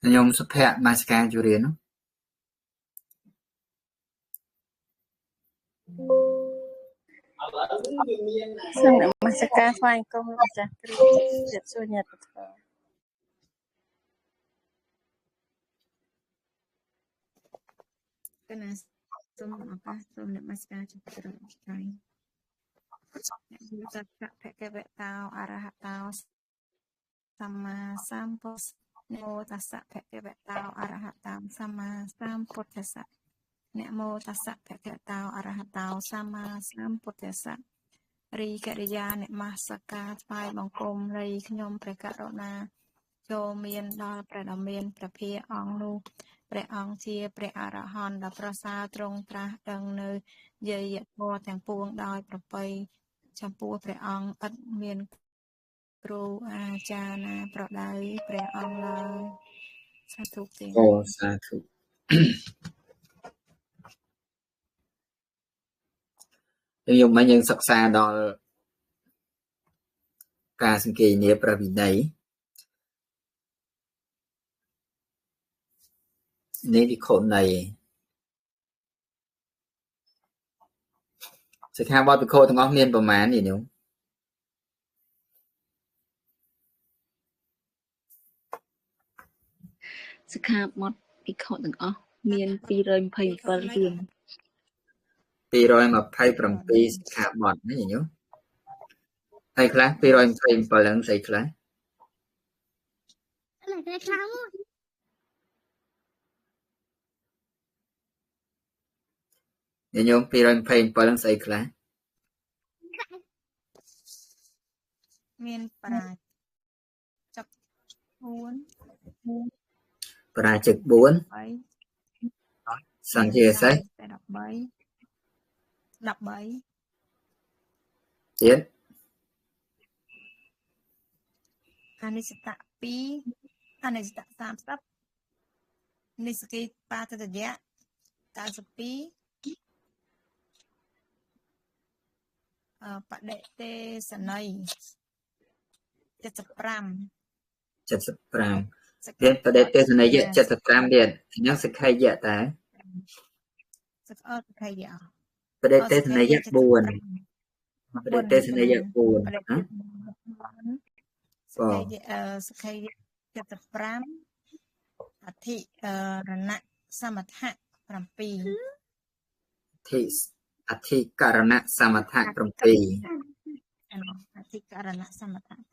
ខ្ញុំសុភ័ក្រមាសការជរៀនសូមនមស្ការថ្វាយគុំលោកម្ចាស់គ្រូជម្រាបសួរញាតិធម៌កណាសូមឱកាសសូមនមស្ការចំពោះព្រះអង្គអ្នកយុតតភគវតោអរហតោសម្មាសម្ពុទ្ធនមោតស្សៈភគវតោអរហតោសម្មាសម្ពុទ្ធស្សៈនមោតស្សៈភគវតោអរហតោសម្មាសម្ពុទ្ធស្សៈរីកិរិយានមស្ការថ្វាយបង្គំរីខ្ញុំព្រះករុណាចូលមានដល់ព្រះដ៏មានព្រះភិអង្គនោះព្រះអង្គជាព្រះអរហន្តដ៏ប្រសើរទ្រង់ត្រាស់ដឹងនៅយយធម៌ទាំងពួងដោយប្រពៃចំពោះព្រះអង្គឥតមានគ្រូអាចារ្យណាប្រដៅព្រះអង្គឡើយសាធុទេអូសាធុយើងមកយើងសិក្សាដល់ការសង្កេតនាព្រះវិន័យនេះវិខុន័យសិក្ខាបទវិខុទាំងអស់មានប្រមាណនេះញោមសិក្ខាបទវិខុទាំងអស់មាន227រឿង227សិក្ខាបទនេះញោមហើយខ្លះ227ហ្នឹងស្អីខ្លះញោម227ហ្នឹងស្អីខ្លះមានប្រាជិក4ប្រាជិក4សង្ឃាសេស13 13ទៀតអនិច្ចត2អនិច្ចត30និស្គីបាតតយៈ92បដិទេសន័យ75 75ទៀតបដិទេសន័យ75ទៀតអញ្ចឹងសិក្ខីយៈតាសក្អសិក្ខីយៈបដិទេសន័យ4បដិទេសន័យ4ណាសិក្ខីយៈ75អធិរណៈសមថៈ7អធិករណៈសមថៈ7អធិករណៈសមថៈ7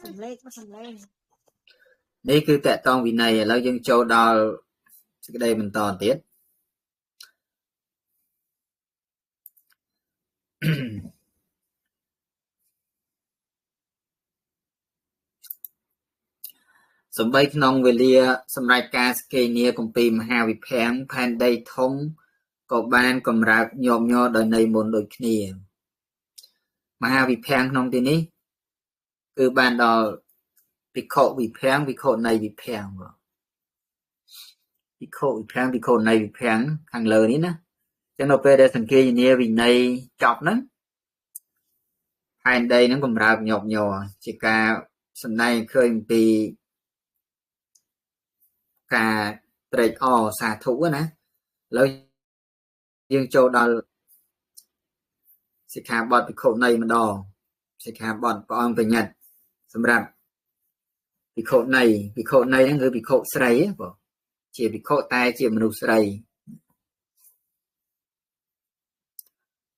សំលេខសំលេងនេះគឺតកតងវិន័យឥឡូវយើងចូលដល់សេចក្តីបន្តទៀតសំបីក្នុងវេលាសម្រាប់ការសកេនីគម្ពីរមហាវិភាំងផែនដីធំក៏បានកម្រើកញាប់ញ័រដោយន័យមុនដូចគ្នាមហាវិភាំងក្នុងទីនេះគឺបានដល់ភិក្ខុវិភាំងភិក្ខុនៃវិភាំងភិក្ខុវិភាំងភិក្ខុនៃវិភាំងខាងលើនេះណាអញ្ចឹងនៅពេលដែលសង្គាយនាវិន័យចប់ហ្នឹងផែនដីហ្នឹងកម្រើកញាប់ញ័រជាការសម្ដែងឃើញអំពីការត្រេកអរសាធុណាឥឡូវយើងចូលដល់សិក្ខាបទភិក្ខុនៃម្ដងសិក្ខាបទព្រះអង្គបញ្ញត្តិសម្រាប់ភិក្ខុនៃភិក្ខុនៃហ្នឹងគឺភិក្ខុស្រីបងជាភិក្ខុតែជាមនុស្សស្រី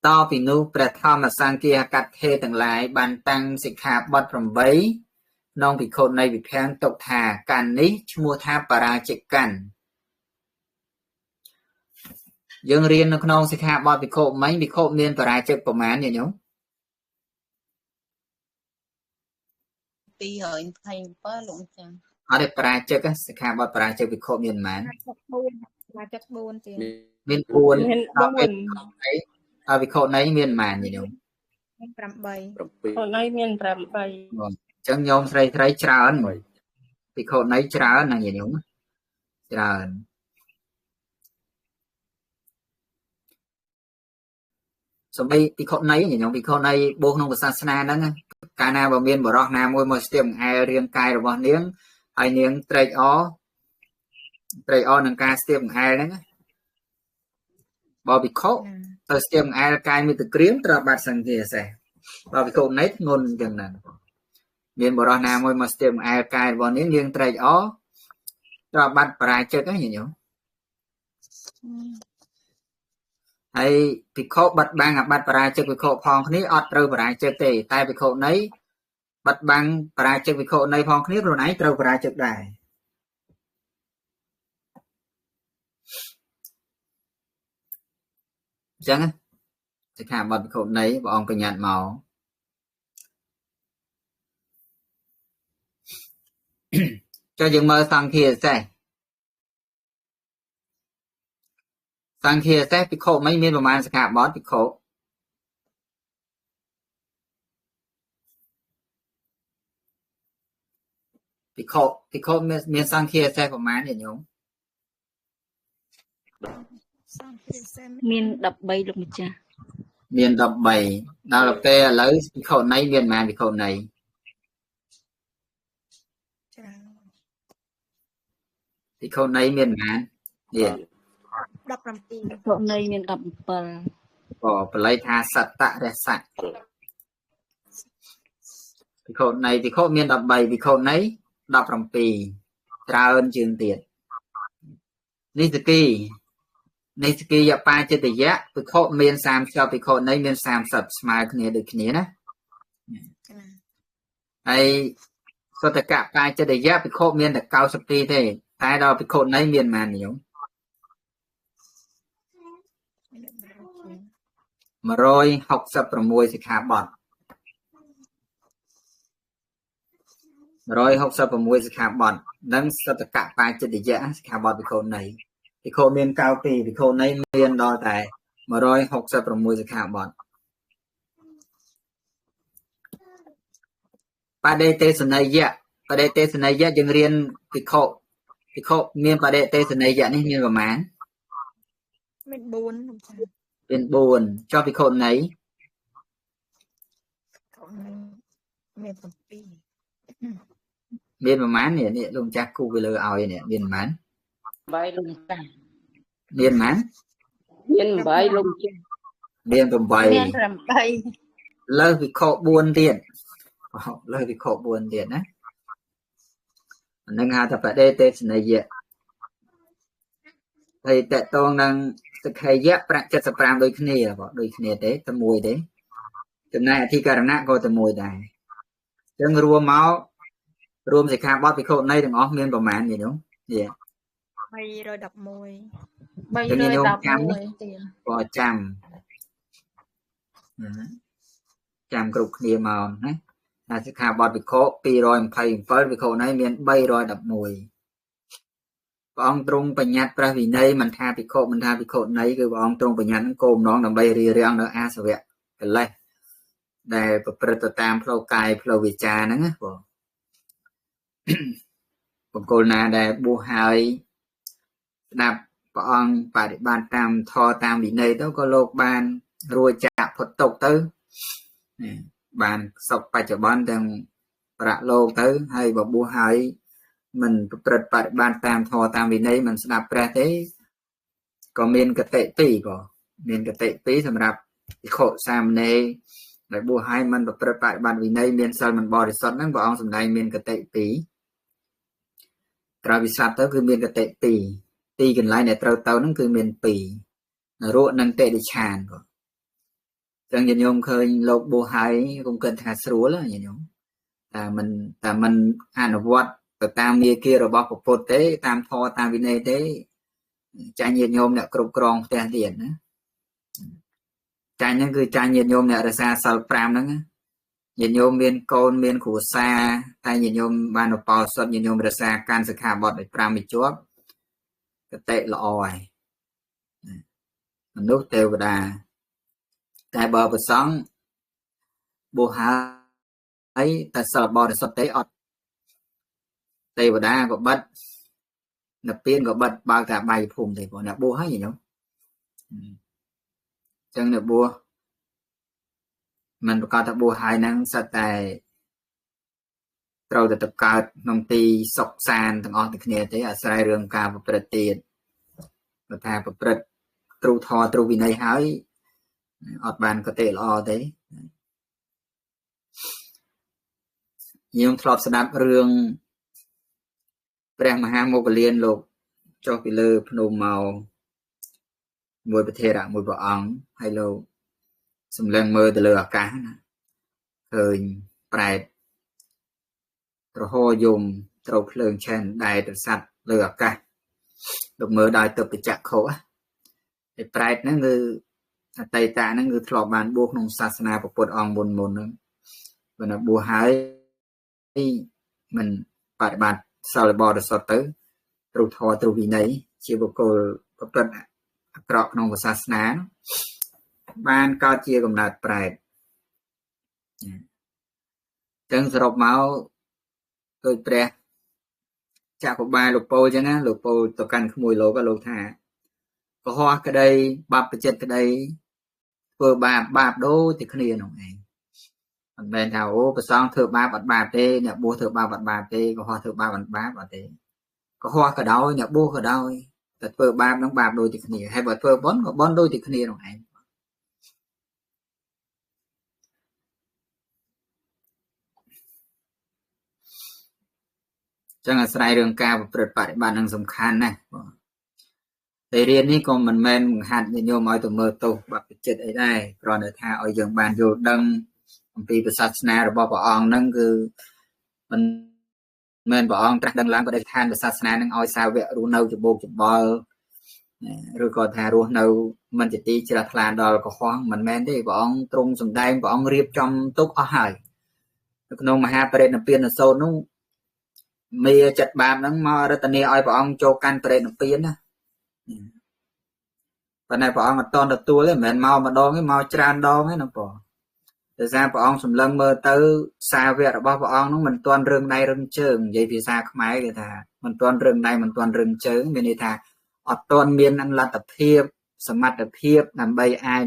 តពីនោះព្រះធម្មសង្ឃាកថេទាំងឡាយបានតាំងសិក្ខាបទ8ក្នុងភិក្ខុនៃវិភាំងទុកថាកាន់នេះឈ្មោះថាបរាជិកកាន់យើងរៀននៅក្នុងសិក្ខាបទភិក្ខុមិញភិក្ខុមានបរាជិកប្រមាណញាតិញោម227លោកចា៎អត់ទេបរាជិកសិក្ខាបទបរាជិកភិក្ខុមានប៉ុន្មានបរាជិក4ទេមាន4ដល់ពេលដល់ភិក្ខុនៃមានប៉ុន្មានញាតិញោមមាន8ភិក្ខុនៃមាន8ចឹងញោមស្រីស្រីច្រើនភិក្ខុនៃច្រើនណាញាតិញោមច្រើនសំបីភិក្ខុនៃញាតិញោមភិក្ខុនៃបួសក្នុងសាសនាហ្នឹង កាលណាបើមានបរោះណាមួយមកស្ទាបអែលរាងកាយរបស់នាងហើយនាងត្រេកអរត្រេកអរនឹងការស្ទាបអែលហ្នឹងបើភិក្ខុទៅស្ទាបអែលកាយមេត្ក្រៀមត្រូវបាត់សង្ឃាសេះបើភិក្ខុណេធ្ងន់ចឹងហ្នឹងមានបរោះណាមួយមកស្ទាបអែលកាយរបស់នាងនាងត្រេកអរត្រូវបាត់បរាជិកហ្នឹងញោមហើយភិក្ខុបិទបាំងអាបត្តិបរាជិកភិក្ខុផងគ្នាអត់ត្រូវបរាជិកទេតែភិក្ខុណីបិទបាំងបរាជិកភិក្ខុណីផងគ្នាខ្លួនឯងត្រូវបរាជិកដែរអញ្ចឹងសិក្ខាបទភិក្ខុណីព្រះអង្គបញ្ញត្តិមកចុះយើងមើលសង្ឃាសេះសង្ឃាសេះភិក្ខុមិនមានប្រមាណសិក្ខាបទភិក្ខុភិក្ខុភិក្ខុមានសង្ឃាសេះប្រមាណទេញោមមាន13លោកម្ចាស់មាន13ដល់ពេលឥឡូវភិក្ខុណីមានប្រមាណភិក្ខុណីភិក្ខុណីមានប្រមាណនេះ17ភិក្ខុណីមាន17ក៏បល័យថាសត្តរសៈភិក្ខុណីភិក្ខុមាន13ភិក្ខុណី17ច្រើនជាងទៀតនេះសគីនេះសគីយបាចិត្តយៈភិក្ខុមាន30ភិក្ខុណីមាន30ស្មើគ្នាដូចគ្នាណាហើយសតកបាចិត្តយៈភិក្ខុមានតែ92ទេតែដល់ភិក្ខុណីមានប៉ុន្មានញោម166សិក្ខាបទ166សិក្ខាបទនិងសតកបាចិត្តយៈសិក្ខាបទភិក្ខុណីភិក្ខុមាន92ភិក្ខុណីមានដល់តែ166សិក្ខាបទបដិទេសនីយៈបដិទេសនីយៈយើងរៀនភិក្ខុភិក្ខុមានបដិទេសនីយៈនេះមានប្រមាណមាន4មាន4ចុះភិក្ខុណីមាន7មានប្រមាណនេះនេះលោកម្ចាស់គូវាលើឲ្យនេះមានប្រមាណ8លោកម្ចាស់មានប្រមាណមាន8លោកម្ចាស់មាន8មាន8លើសភិក្ខុ4ទៀតលើសភិក្ខុ4ទៀតណាអានឹងហៅថាបដិទេសនីយៈហើយតកតងនឹងសិក្ខីយៈប្រាក់75ដូចគ្នាបងដូចគ្នាទេតែមួយទេចំណែកអធិករណៈក៏តែមួយដែរអញ្ចឹងរួមមករួមសិក្ខាបទភិក្ខុណីទាំងអស់មានប្រមាណនេះនោះនេះ311 311ទៀតក៏ចាំចាំគ្រប់គ្នាមកណាថាសិក្ខាបទភិក្ខុ227ភិក្ខុណីមាន311ព្រះអង្គទ្រង់បញ្ញត្តិព្រះវិន័យមិនថាភិក្ខុមិនថាភិក្ខុណីគឺព្រះអង្គទ្រង់បញ្ញត្តិគោលបំណងដើម្បីរារាំងនៅអាសវៈកិលេសដែលប្រព្រឹត្តទៅតាមផ្លូវកាយផ្លូវវាចាហ្នឹងណាបងបុគ្គលណាដែលបួសហើយស្ដាប់ព្រះអង្គបដិបត្តិតាមធម៌តាមវិន័យទៅក៏លោកបានរួចចាកផុតទុក្ខទៅបានសុខបច្ចុប្បន្នទាំងប្រាក់លោកទៅហើយបើបួសហើយមិនប្រព្រឹត្តបដិបត្តិតាមធម៌តាមវិន័យមិនស្ដាប់ព្រះទេក៏មានកតិពីរក៏មានកតិពីរសម្រាប់ភិក្ខុសាមណេរដែលបួសហើយមិនប្រព្រឹត្តបដិបត្តិវិន័យមានសិលមិនបរិសុទ្ធហ្នឹងព្រះអង្គសម្ដែងមានកតិពីរក្រោយពីស្ដាប់ទៅគឺមានកតិពីរទីកន្លែងដែលត្រូវទៅហ្នឹងគឺមានពីរនរកនិងតិរិឆានក៏ចឹងញាតិញោមឃើញលោកបួសហើយកុំគិតថាស្រួលញាតិញោមតែមិនអនុវត្តទៅតាមមាគ៌ារបស់ពុទ្ធទេតាមធម៌តាមវិន័យទេចាញ់ញាតិញោមអ្នកគ្រប់គ្រងផ្ទះទៀតណាចាញ់ហ្នឹងគឺចាញ់ញាតិញោមអ្នករក្សាសិល5ហ្នឹងញាតិញោមមានកូនមានគ្រួសារតែញាតិញោមបានឧបោសថញាតិញោមរក្សាកាន់សិក្ខាបទឲ្យ5ឲ្យជាប់កតិល្អហើយមនុស្សទេវតាតែបើប្រសង់បួសហើយតែសិលបរិសុទ្ធទេអត់ទេវតាក៏បិទនិព្វានក៏បិទបើកតែបាយភូមិទេបងអ្នកបួសហើយញោមអញ្ចឹងអ្នកបួសមិនប្រកាសថាបួសហើយហ្នឹងសិតតែ ត្រូវតែទៅកើតក្នុងទីសុខសាន្តទាំងអស់ទាំងគ្នាទេអាស្រ័យរឿងការប្រព្រឹត្តទៀតបើថាប្រព្រឹត្តទ្រុធម៌ទ្រុវិន័យហើយអត់បានកតិល្អទេយើងធ្លាប់ស្ដាប់រឿងព្រះមហាមោគលានលោកចុះពីលើភ្នំមកមួយប្រធេរៈមួយព្រះអង្គហើយលោកសម្លឹងមើលទៅលើអាកាសណាឃើញប្រែតត្រហោយំត្រូវភ្លើងឆេះដែតសត្វលើអាកាសលោកមើលដោយទឹកបច្ចក្ខុហើយប្រែតហ្នឹងគឺអតីតហ្នឹងគឺធ្លាប់បានបួសក្នុងសាសនាពុទ្ធអង្គមុនហ្នឹងបើណាបួសហើយមិនបប្រតិបត្តិសិលបរិសុទ្ធទៅទ្រុធម៌ទ្រុវិន័យជាបុគ្គលប្រព្រឹត្តអាក្រក់ក្នុងសាសនាបានកើតជាកំណើតប្រែតអញ្ចឹងសរុបមកដោយព្រះចក្របាលលោកពោលអញ្ចឹងណាលោកពោលទៅកាន់ក្មួយលោកលោកថាកុហកក្តីបាបប្រចិត្តក្តីធ្វើបាបបាបដូចតែគ្នានោះឯងមិនមែនថាអូព្រះសង្ឃធ្វើបាបអត់បាបទេអ្នកបួសធ្វើបាបអត់បាបទេកុហកធ្វើបាបអត់បាបអត់ទេកុហកក៏ដោយអ្នកបួសក៏ដោយតែធ្វើបាបនឹងបាបដូចតែគ្នាហើយបើធ្វើបុណ្យក៏បុណ្យដូចតែគ្នានោះឯងចឹងអាស្រ័យរឿងការប្រព្រឹត្តបប្រតិបត្តិនឹងសំខាន់ណាស់បងតែរៀននេះក៏មិនមែនបង្ហាត់ញាតិញោមឲ្យទៅមើលទោសបព្វជិតអីដែរគ្រាន់តែថាឲ្យយើងបានយល់ដឹងអំពីសាសនារបស់ព្រះអង្គហ្នឹងគឺមិនមែនព្រះអង្គត្រាស់ដឹងឡើងបដិឋានសាសនានឹងឲ្យសាវករស់នៅច្បោកច្បល់ឬក៏ថារស់នៅមិនជាទីជ្រះថ្លាដល់កុហកមិនមែនទេព្រះអង្គទ្រង់សម្ដែងព្រះអង្គរៀបចំទុកអស់ហើយនៅក្នុងមហាបរិនិព្វានសូត្រនោះមេចិត្តបាបហ្នឹងមករតនាឲ្យព្រះអង្គចូលកាន់បរិនិព្វានណាប៉ុន្តែព្រះអង្គអត់តន់ទទួលទេមិនមែនមកម្ដងទេមកច្រើនដងទេណាបងដោយសារព្រះអង្គសម្លឹងមើលទៅសាវករបស់ព្រះអង្គនោះមិនទាន់រឿងដៃរឿងជើងនិយាយភាសាខ្មែរគេថាមិនទាន់រឿងដៃមិនទាន់រឿងជើងមានន័យថាអត់ទាន់មានលទ្ធភាពសមត្ថភាពដើម្បីអាច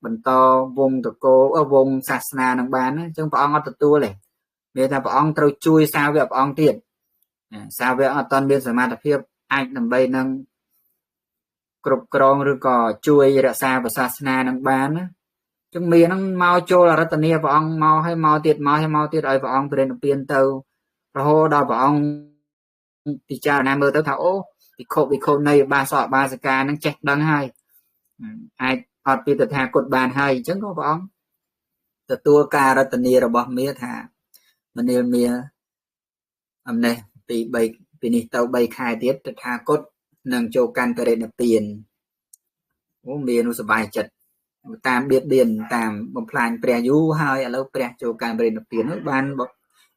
បន្តវងតកោវងសាសនានឹងបានអញ្ចឹងព្រះអង្គអត់ទទួលទេមានថាព្រះអង្គត្រូវជួយសាវកព្រះអង្គទៀតសាវកអត់ទាន់មានសមត្ថភាពអាចដើម្បីនឹងគ្រប់គ្រងឬក៏ជួយរក្សាសាសនានឹងបានណាចឹងមានហ្នឹងមកចូលអរតនីព្រះអង្គមកឲ្យមកទៀតមកឲ្យមកទៀតឲ្យព្រះអង្គបរិនិព្វានទៅរហូតដល់ព្រះអង្គពិចារណាមើលទៅថាអូភិក្ខុភិក្ខុនៃបាសកបាសិកាហ្នឹងចេះដឹងហើយអាចអត់ពីតថាគតបានហើយអញ្ចឹងក៏ព្រះអង្គទទួលការរតនីរបស់មាថាមនាលមាអំនេះពី3ពីនេះទៅ3ខែទៀតតថាគតនឹងចូលកាន់បរិនិព្វានអូមានោះសប្បាយចិត្តតាមបៀតបៀនតាមបំផ្លាញព្រះយូរហើយឥឡូវព្រះចូលកាន់បរិនិព្វានហើយបាន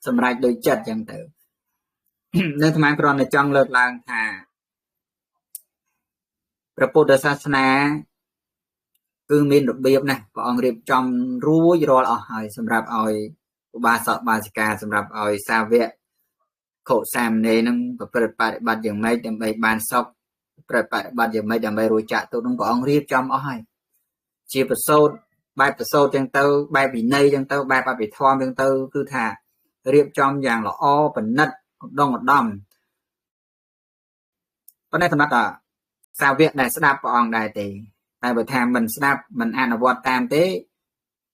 សម្រេចដោយចិត្តអញ្ចឹងទៅនៅអាត្មាគ្រាន់តែចង់លើកឡើងថាព្រះពុទ្ធសាសនាគឺមានរបៀបណាស់ព្រះអង្គរៀបចំរួចរាល់អស់ហើយសម្រាប់ឲ្យឧបាសកបាសិកាសម្រាប់ឲ្យសាវកខុសាមណេរនឹងប្រព្រឹត្តបប្រតិបត្តិយ៉ាងម៉េចដើម្បីបានសុខប្រព្រឹត្តបប្រតិបត្តិយ៉ាងម៉េចដើម្បីរួចចាកទុក្ខនឹងព្រះអង្គរៀបចំអស់ហើយជាប្រសូតបែបប្រសូតចឹងទៅបែបវិន័យចឹងទៅបែបអភិធម្មចឹងទៅគឺថារៀបចំយ៉ាងល្អប្រណិតឧត្តមឧត្តមប៉ុន្តែសម្រាប់តាសាវកដែលស្ដាប់ព្រះអង្គដែរទេតែបើថាមិនស្ដាប់មិនអនុវត្តតាមទេ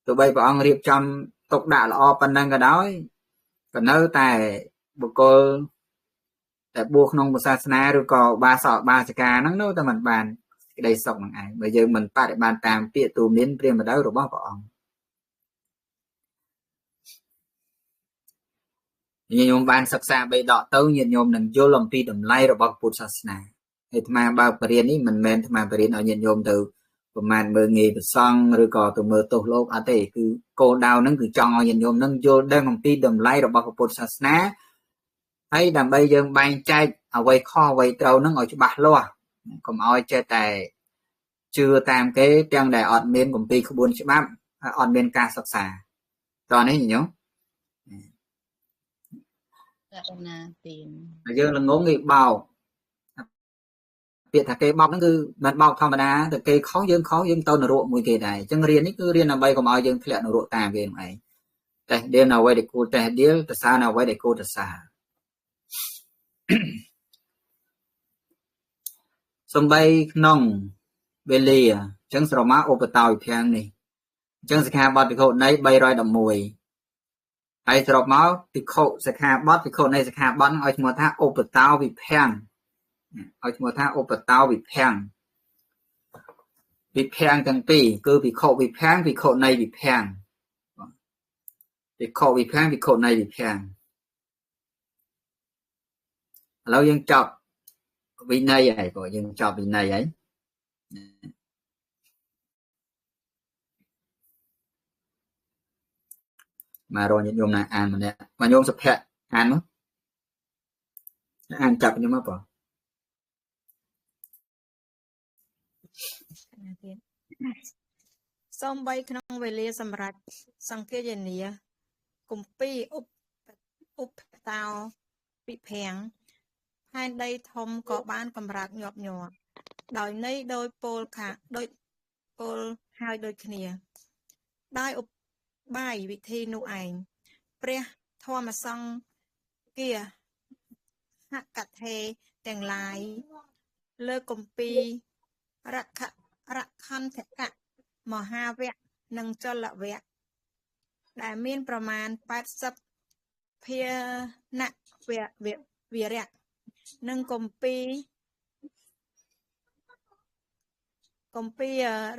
ទោះបីព្រះអង្គរៀបចំទុកដាក់ល្អប៉ុណ្ណឹងក៏ដោយក៏នៅតែបុគ្គលតែបួសក្នុងសាសនាឬក៏បាសកបាសិកាហ្នឹងនៅតែមិនបានក្តីសុខនឹងឯងបើយើងមិនបប្រតិបត្តិតាមពាក្យទូន្មានព្រាហ្មណ៍ដៅរបស់ព្រះអង្គញាតិញោមបានសិក្សាបិដកទៅញាតិញោមនឹងយល់អំពីតម្លៃរបស់ពុទ្ធសាសនាហើយអាត្មាបើបរិញ្ញានេះមិនមែនអាត្មាបរិញ្ញាឲ្យញាតិញោមទៅប្រមាថមើលងាយព្រះសង្ឃឬក៏ទៅមើលទោសលោកអត់ទេគឺគោលដៅហ្នឹងគឺចង់ឲ្យញាតិញោមនឹងយល់ដឹងអំពីតម្លៃរបស់ពុទ្ធសាសនាហើយដើម្បីយើងបែងចែកអ្វីខុសអ្វីត្រូវហ្នឹងឲ្យច្បាស់លាស់កុំឲ្យចេះតែជឿតាមគេទាំងដែលអត់មានគម្ពីរក្បួនច្បាប់ហើយអត់មានការសិក្សាតោះនេះញោមករណាទៀនយើងល្ងងគេបោកពាក្យថាគេបោកហ្នឹងគឺមិនបោកធម្មតាតែគេខុសយើងខុសយើងទៅនរកមួយគេដែរអញ្ចឹងរៀននេះគឺរៀនដើម្បីកុំឲ្យយើងធ្លាក់នរកតាមគេហ្នឹងឯង តេះដៀលនៅអ្វីដែលគួរតេះដៀលតសានៅអ្វីដែលគួរតសាសំបីក្នុងវេលាអញ្ចឹងស្រមាឧបតោវិភាំងនេះអញ្ចឹងសិក្ខាបទភិក្ខុនៃ311ហើយសរុបមកភិក្ខុសិក្ខាបទភិក្ខុនៃសិក្ខាបទឲ្យឈ្មោះថាឧបតោវិភាំងឲ្យឈ្មោះថាឧបតោវិភាំងវិភាំងទាំងពីរគឺភិក្ខុវិភាំងភិក្ខុនៃវិភាំងភិក្ខុវិភាំងភិក្ខុនៃវិភាំងឥឡូវយើងចប់វិន័យហើយព្រោះយើងចប់វិន័យហើយមករកញាតិញោមណាអានម្នាក់មកញោមសុភ័ក្រអានមកអានចាប់ខ្ញុំមកបងសូម្បីក្នុងវេលាសម្រាប់សង្គាយនាគម្ពីរឧបតោពិភាំងផែនដីធំក៏បានកម្រើកញាប់ញ័រដោយន័យដោយពោលខាដោយពោលហើយដូចគ្នាដោយឧបាយវិធីនោះឯងព្រះធម្មសង្គាហកថេទាំងឡាយលើគម្ពីររខន្ធកៈមហាវៈនិងចលវៈដែលមានប្រមាណ80ភានវិរៈនិងគម្ពីរ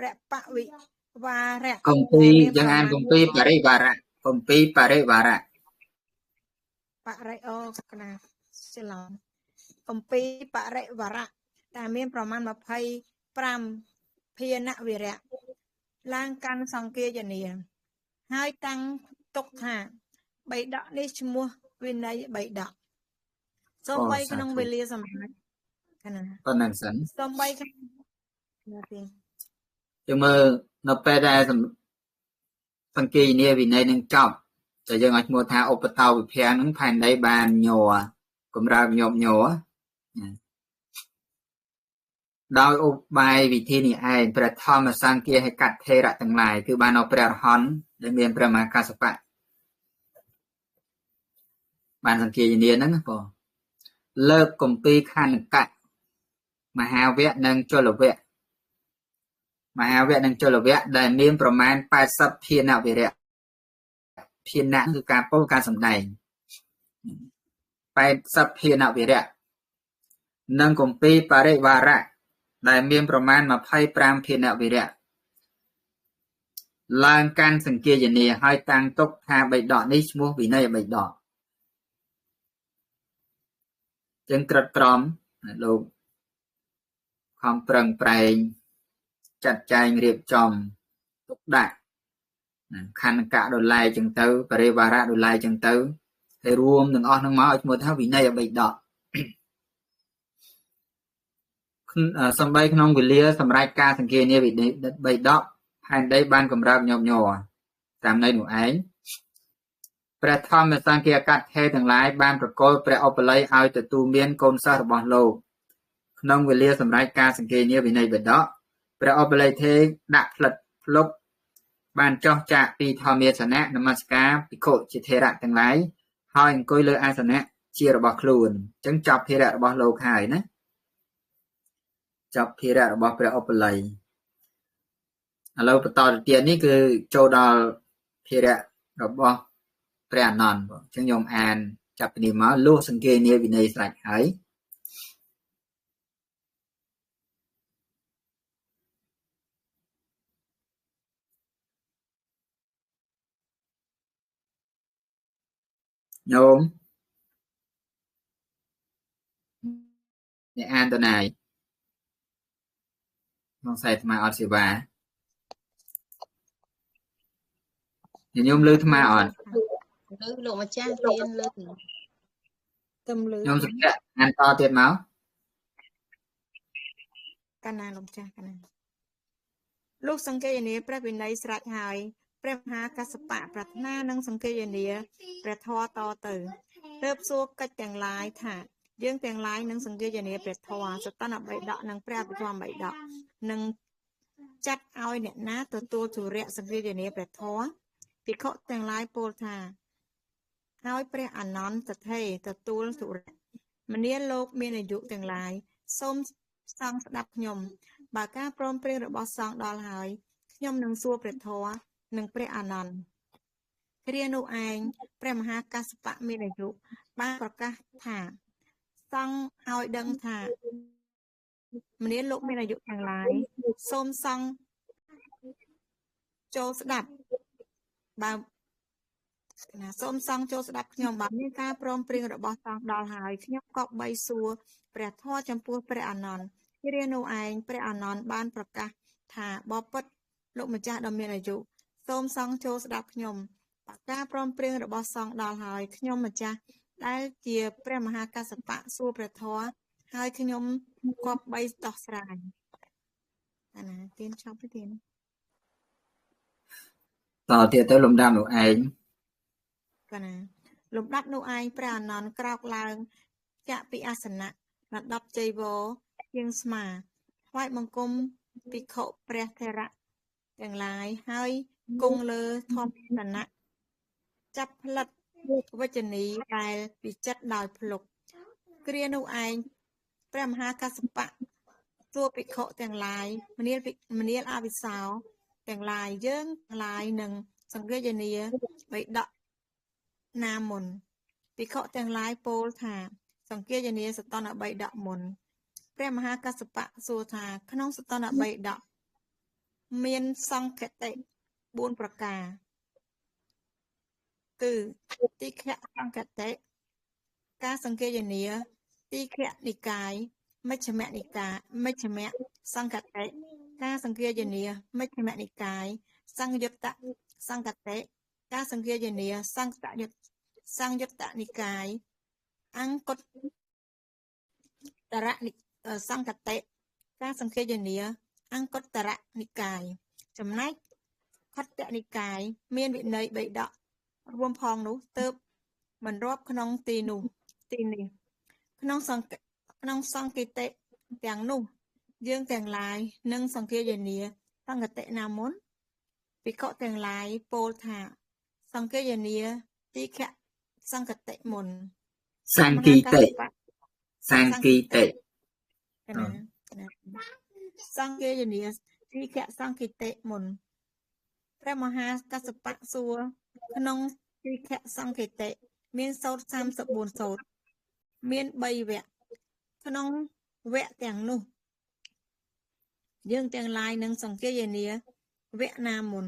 របវិវារៈគម្ពីរយើងអានគម្ពីរបរិវារៈគម្ពីរបរិវារៈបរិអូកណាច្រឡំគម្ពីរបរិវារៈដែលមានប្រមាណ25ភានវិរៈឡើងកាន់សង្គាយនាហើយតាំងទុកថាបៃដកនេះឈ្មោះវិន័យបៃដកសូម្បីក្នុងវេលាសម្រាប់កណាប៉ុណ្ណឹងសិនសូម្បីក្នុងណាទេយើងមើលនៅពេលដែលសង្គាយនាវិន័យនឹងចប់តែយើងឲ្យឈ្មោះថាឧបតោវិភាំងនឹងផែនដីបានញ័រកម្រើកញាប់ញ័រដោយឧបាយវិធីនេះឯងព្រះធម្មសង្គាហកថេរៈទាំងឡាយគឺបានឲ្យព្រះអរហន្តដែលមានព្រះមហាកាសបៈបានសង្គាយនាហ្នឹងបងលើកគម្ពីរខណ្ឌកៈមហាវៈនិងចលវៈមហាវៈនិងចលវៈដែលមានប្រមាណ80ភានវិរៈភានៈគឺការពោលការសម្ដែង80ភានវិរៈនិងគម្ពីរបរិវារៈដែលមានប្រមាណ25ភានវិរៈឡើងកាន់សង្គាយនាហើយតាំងទុកថាបៃដកនេះឈ្មោះវិន័យបៃដកចឹងក្រិតក្រមលោកខំប្រឹងប្រែងចាត់ចែងរៀបចំទុកដាក់ខណ្ឌកៈដោយឡែកចឹងទៅបរិវារៈដោយឡែកចឹងទៅហើយរួមទាំងអស់នឹងមកឲ្យឈ្មោះថាវិន័យបៃដកសំបីក្នុងវេលាសម្រាប់ការសង្គានាវិន័យបៃដកផែនដីបានកម្រើកញាប់ញ័រតាមន័យនោះឯងព្រះធម្មសង្គាកថេទាំងឡាយបានប្រគល់ព្រះឧបល័យឲ្យទទួលមានកូនសិស្សរបស់លោកក្នុងវេលាសម្រាប់ការសង្គានាវិន័យបដកព្រះឧបល័យទេដាក់ផ្លិតផ្លុកបានចោះចាកពីធម្មាសនៈនមស្ការភិក្ខុជាថេរៈទាំងឡាយហើយអង្គុយលើអាសនៈជារបស់ខ្លួនអញ្ចឹងចប់ភារៈរបស់លោកហើយណាចប់ភារៈរបស់ព្រះឧបល័យឥឡូវបន្តទៅទៀតនេះគឺចូលដល់ភារៈរបស់ព្រះអានន្ទបងអញ្ចឹងខ្ញុំអានចាប់ពីនេះមកលុះសង្គានាវិន័យស្រេចហើយញោមអ្នកអានទៅណាក្នុងខ្សែអាត្មាអត់សេវាញោមលើអាត្មាអត់លើលោកម្ចាស់ទៀនលើ ទឹមលើ ញោមសុភ័ក្រអានតទៀតមកកណាលោកម្ចាស់កណាលោកសង្កេយនាព្រះវិន័យស្រេចហើយព្រះមហាកស្សបៈប្រាថ្នានឹងសង្កេយនាព្រះធម៌តទៅទើបសួរកិច្ចទាំងឡាយថាយើងទាំងឡាយនឹងសង្កេយនាព្រះធម៌សតនបិដកនិងព្រះអភិធម្មបិដកនឹងចាត់ឲ្យអ្នកណាទទួលធុរៈសង្កេយនាព្រះធម៌ ភិក្ខុទាំងឡាយពោលថាឲ្យព្រះអានន្ទថេទទួលទុរៈមនាលលោកមានអាយុទាំងឡាយសូមសង្ឃស្ដាប់ខ្ញុំបើការព្រមព្រៀងរបស់សង្ឃដល់ហើយខ្ញុំនឹងសួរព្រះធម៌និងព្រះអានន្ទគ្រានោះឯងព្រះមហាកាស្សបៈមានអាយុបានប្រកាសថាសង្ឃឲ្យដឹងថាមនាលលោកមានអាយុទាំងឡាយសូមសង្ឃចូលស្ដាប់បើណាសូមសង្ឃចូលស្ដាប់ខ្ញុំបើមានការព្រមព្រៀងរបស់សង្ឃដល់ហើយខ្ញុំក៏បីសួរព្រះធម៌ចំពោះព្រះអានន្ទគ្រានោះឯងព្រះអានន្ទបានប្រកាសថាបបិទ្ធលោកម្ចាស់ដ៏មានអាយុសូមសង្ឃចូលស្ដាប់ខ្ញុំបើការព្រមព្រៀងរបស់សង្ឃដល់ហើយខ្ញុំម្ចាស់ដែលជាព្រះមហាកាស្សបៈសួរព្រះធម៌ហើយខ្ញុំគប្បីដោះស្រាយណាទៀនចប់ទេទៀនតទៀតទៅលំដាប់នោះឯងកណាលំដាប់នោះឯងព្រះអានន្ទក្រោកឡើងចាក់ពីអាសនៈលំដាប់ជ័យវរជាងស្មាថ្វាយបង្គំភិក្ខុព្រះថេរៈទាំងឡាយហើយគង់លើធម្មសនៈចាប់ផ្លិតវចនីដែលពិចិត្រដោយភ្លុកគ្រានោះឯងព្រះមហាកាស្សបៈសួរភិក្ខុទាំងឡាយមនាលអវិសោទាំងឡាយយើងទាំងឡាយនឹងសង្ឃយានាបិដកណាមុនភិក្ខុទាំងឡាយពោលថាសង្ឃយានាសតនបិដកមុនព្រះមហាកាស្សបៈសួរថាក្នុងសតនបិដកមានសង្ឃតិ4ប្រការគឺទីខៈសង្ឃតិការសង្ឃយានាទីខៈនិកាយមជ្ឈមនិកាយមជ្ឈមសង្ឃតិការសង្ឃយានាមជ្ឈមនិកាយសង្យុត្តសង្ឃតិការសង្ឃយានាសង្យុត្តនិកាយអង្គតរៈសង្ឃតិការសង្ឃយានាអង្គតរៈនិកាយចំណែកខត្តនិកាយមានវិន័យបិដករួមផងនោះទើបមិនរាប់ក្នុងទីនោះទីនេះក្នុងសង្ឃគតិទាំងនោះយើងទាំងឡាយនិងសង្ឃយានាសង្ឃតិណាមុនភិក្ខុទាំងឡាយពោលថាសង្ឃយានាទីខៈសង្ឃតិមុនសង្គីតិសង្គីតិសង្ឃយានាទីខៈសង្ឃគិតិមុនព្រះមហាកាស្សបៈសួរក្នុងទីខៈសង្ឃគិតិមានសូត្រ34សូត្រមាន3វគ្គក្នុងវគ្គទាំងនោះយើងទាំងឡាយនឹងសង្ឃយានាវគ្គណាមុន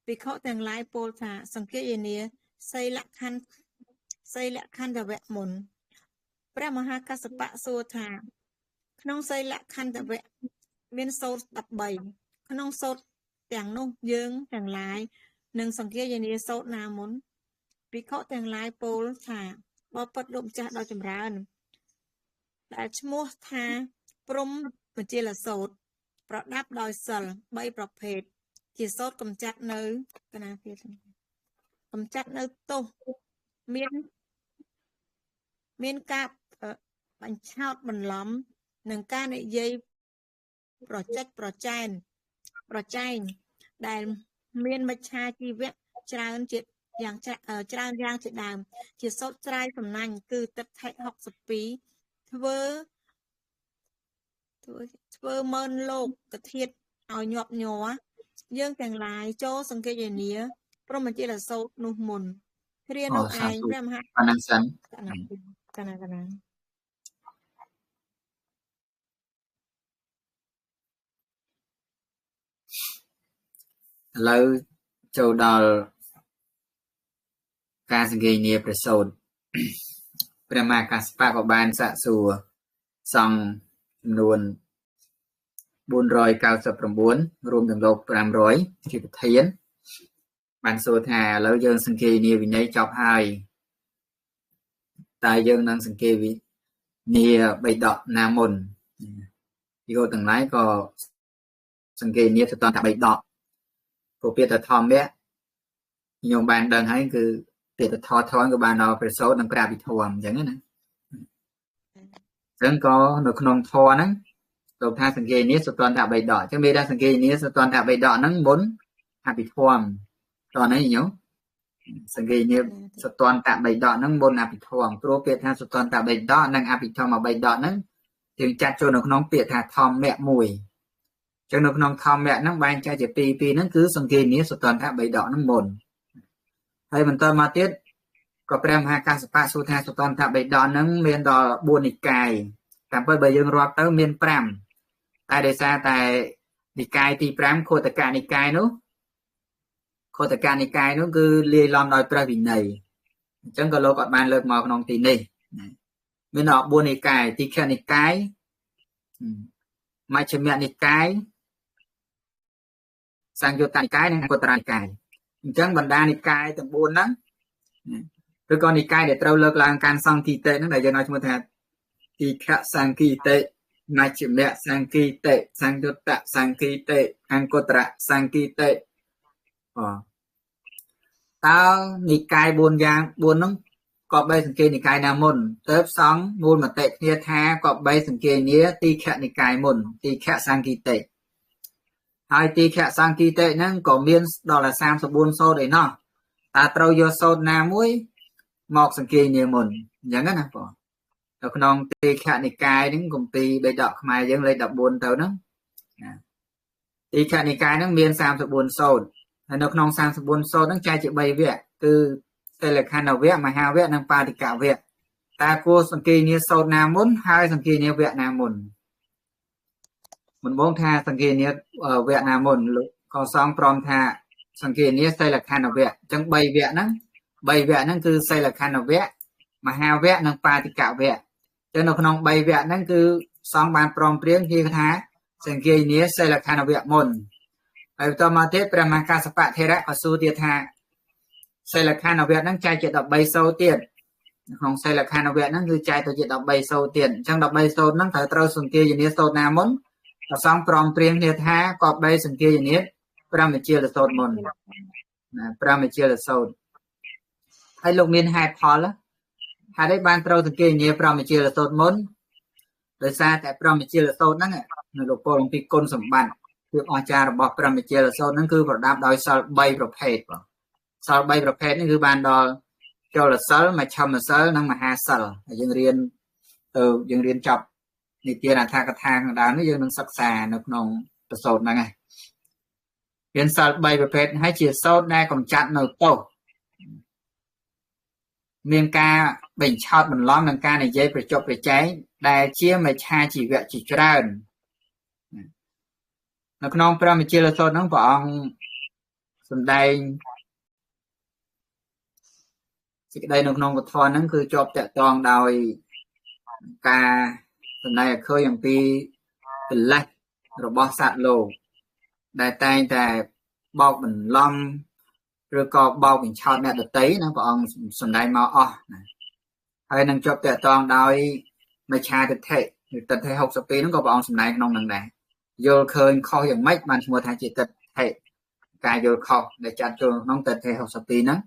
ភិក្ខុទាំងឡាយពោលថាសង្ឃយានាសីលខណ្ឌវៈមុនព្រះមហាកាស្សបៈសួរថាក្នុងសីលខណ្ឌវៈមានសូត្រ13ក្នុងសូត្រទាំងនោះយើងទាំងឡាយនឹងសង្ឃយានាសូត្រណាមុនភិក្ខុទាំងឡាយពោលថាបបិទ្ធលោកម្ចាស់ដ៏ចម្រើនដែលឈ្មោះថាព្រហ្មជាលសូត្រប្រដាប់ដោយសិល3ប្រភេទជាសូត្រកំចាត់នៅកណាទៀតកំចាត់នៅទោសមានការបញ្ឆោតបន្លំនិងការនិយាយប្រចិតប្រចែងដែលមានមច្ឆាជីវៈច្រើនជាយ៉ាងច្រើនយ៉ាងជាដើមជាសូត្រច្រាយសំណាញ់គឺទិដ្ឋិ62ធ្វើម៉ឺនលោកកធាតឲ្យញាប់ញ័រយើងទាំងឡាយចូលសង្កេតយានាព្រហ្មជាលសូត្រនោះមុនគ្រានោះឯងព្រះមហាប៉ុណ្ណឹងសិនកណាកណាឥឡូវចូលដល់ការសង្កេតនាព្រះសូត្រព្រះមហាកាស្សបៈក៏បានសាកសួរសង្ឃចំនួន499រួមទាំងលោក500ជាប្រធានបានសួរថាឥឡូវយើងសង្កេតនាវិន័យចប់ហើយតែយើងនឹងសង្កេតនាបិដកណាមុនពីលោកទាំងឡាយក៏សង្កេតនាទៅតន្តបិដកព្រោះពាក្យថាធម្មៈខ្ញុំបានដឹងហើយគឺពាក្យថាធម៌ក៏បានដល់ព្រះសូត្រនិងព្រះអភិធម្មអញ្ចឹងណាអញ្ចឹងក៏នៅក្នុងធម៌ហ្នឹងលោកថាសង្កេតនាសតន្តបិដកអញ្ចឹងមានថាសង្កេតនាសតន្តបិដកហ្នឹងមុនអភិធម្ម តោះនេះញោមសង្កេតនេះសតន្តបិដកហ្នឹងមុនអភិធម្មព្រោះពាក្យថាសតន្តបិដកនិងអភិធម្មបិដកហ្នឹងយើងចាត់ចូលនៅក្នុងពាក្យថាធម្មៈមួយចឹងនៅក្នុងធម្មៈហ្នឹងបែងចែកជាពីរពីរហ្នឹងគឺសង្កេតនេះសតន្តបិដកហ្នឹងមុនហើយបន្តមកទៀតក៏ព្រះមហាកាសបៈសួរថាសតន្តបិដកហ្នឹងមានដល់4និកាយតាមពិតបើយើងរាប់ទៅមាន5តែដោយសារតែនិកាយទី5ខុទ្ទកនិកាយនោះខុទ្ទកនិកាយនោះគឺលាយឡំដោយព្រះវិន័យអញ្ចឹងក៏លោកអត់បានលើកមកក្នុងទីនេះមានដល់4និកាយទីខនិកាយមជ្ឈិមនិកាយសង្យុត្តនិកាយនិងអគុត្តរនិកាយអញ្ចឹងបណ្ដានិកាយទាំង4ហ្នឹងឬក៏និកាយដែលត្រូវលើកឡើងកាន់សង្ឃីតិហ្នឹងដែលយើងឲ្យឈ្មោះថាទីខសង្ឃីតិមជ្ឈិមសង្ឃីតិសង្យុត្តសង្ឃីតិអង្គត្រសង្ឃីតិតើនិកាយ4យ៉ាង4ហ្នឹងក៏បីសង្កេតនិកាយណាមុនទៅផ្សងមូលមតិគ្នាថាក៏បីសង្កេតនាទីខនិកាយមុនទីខសង្ឃីតិហើយទីខសង្ឃីតិហ្នឹងក៏មានដល់34សូត្រឯណោះតើត្រូវយកសូត្រណាមួយមកសង្កេតនាមុនអញ្ចឹងណាបងនៅក្នុងទីខនិកាយហ្នឹងគម្ពីរបិដកខ្មែរយើងលេខ14ទៅហ្នឹងណាទីខនិកាយហ្នឹងមាន34សូត្រហើយនៅក្នុង34សូត្រហ្នឹងចែកជា3វគ្គគឺសិលខណ្ឌវគ្គមហាវគ្គនិងបាតិកវគ្គតើគួរសង្កេតនាសូត្រណាមុនហើយសង្កេតនាវគ្គណាមុនមិនបងថាសង្កេតនាវគ្គណាមុនលោកក៏សងព្រមថាសង្កេតនាសិលខណ្ឌវគ្គអញ្ចឹង3វគ្គហ្នឹង3វគ្គហ្នឹងគឺសិលខណ្ឌវគ្គមហាវគ្គនិងបាតិកវគ្គអញ្ចឹងនៅក្នុង3វគ្គហ្នឹងគឺសងបានព្រមព្រៀងគេថាសង្កេតនាសិលខណ្ឌវគ្គមុនហើយបន្តមកទៀតព្រះមហាកាសបៈថេរៈក៏សួរទៀតថាសិលខណ្ឌវគ្គហ្នឹងចែកជា13សូត្រទៀតក្នុងសិលខណ្ឌវគ្គហ្នឹងគឺចែកទៅជា13សូត្រទៀតអញ្ចឹង13សូត្រហ្នឹងត្រូវសង្កេតនាសូត្រណាមុនប្រសងព្រមព្រៀងគ្នាថាក៏បីសង្កេតនាព្រះមជាលសូត្រមុនណាព្រះមជាលសូត្រហើយលោកមានហេតុផលហេតុអីបានត្រូវសង្កេតនាព្រះមជាលសូត្រមុនដោយសារតែព្រះមជាលសូត្រហ្នឹងលោកពោលអំពីគុណសម្បត្តិភាពអស្ចារ្យរបស់ព្រះមជាលសូត្រហ្នឹងគឺប្រដាប់ដោយសិល3ប្រភេទបងសិល3ប្រភេទនេះគឺបានដល់ចលសិលមជ្ឈិមសិលនិងមហាសិលហើយយើងរៀនទៅយើងរៀនចប់និទានអត្ថកថាខាងដើមនេះយើងនឹងសិក្សានៅក្នុងប្រសូតហ្នឹងឯងមានសិល3ប្រភេទហើយជាសូត្រដែលកំចាត់នៅទោសមានការបញ្ឆោតបន្លំនិងការនិយាយប្រចប់ប្រចែងដែលជាមិច្ឆាជីវៈជាច្រើននៅក្នុងព្រះមជាលសូត្រហ្នឹងព្រះអង្គសម្ដែងសេចក្តីនៅក្នុងពធហ្នឹងគឺជាប់តាក់ទងដោយការសម្ដែងឲ្យឃើញអំពីកិលេសរបស់សត្វលោកដែលតែងតែបោកបន្លំឬក៏បោកបញ្ឆោតអ្នកដទៃណាព្រះអង្គសម្ដែងមកអស់ណាហើយនឹងជាប់តាក់ទងដោយមិច្ឆាទិដ្ឋិឬទិដ្ឋិ62ហ្នឹងក៏ព្រះអង្គសម្ដែងក្នុងហ្នឹងដែរយល់ឃើញខុសយ៉ាងម៉េចបានឈ្មោះថាជាទិដ្ឋិការយល់ខុសដែលចាត់ចូលក្នុងទិដ្ឋិ62ហ្នឹង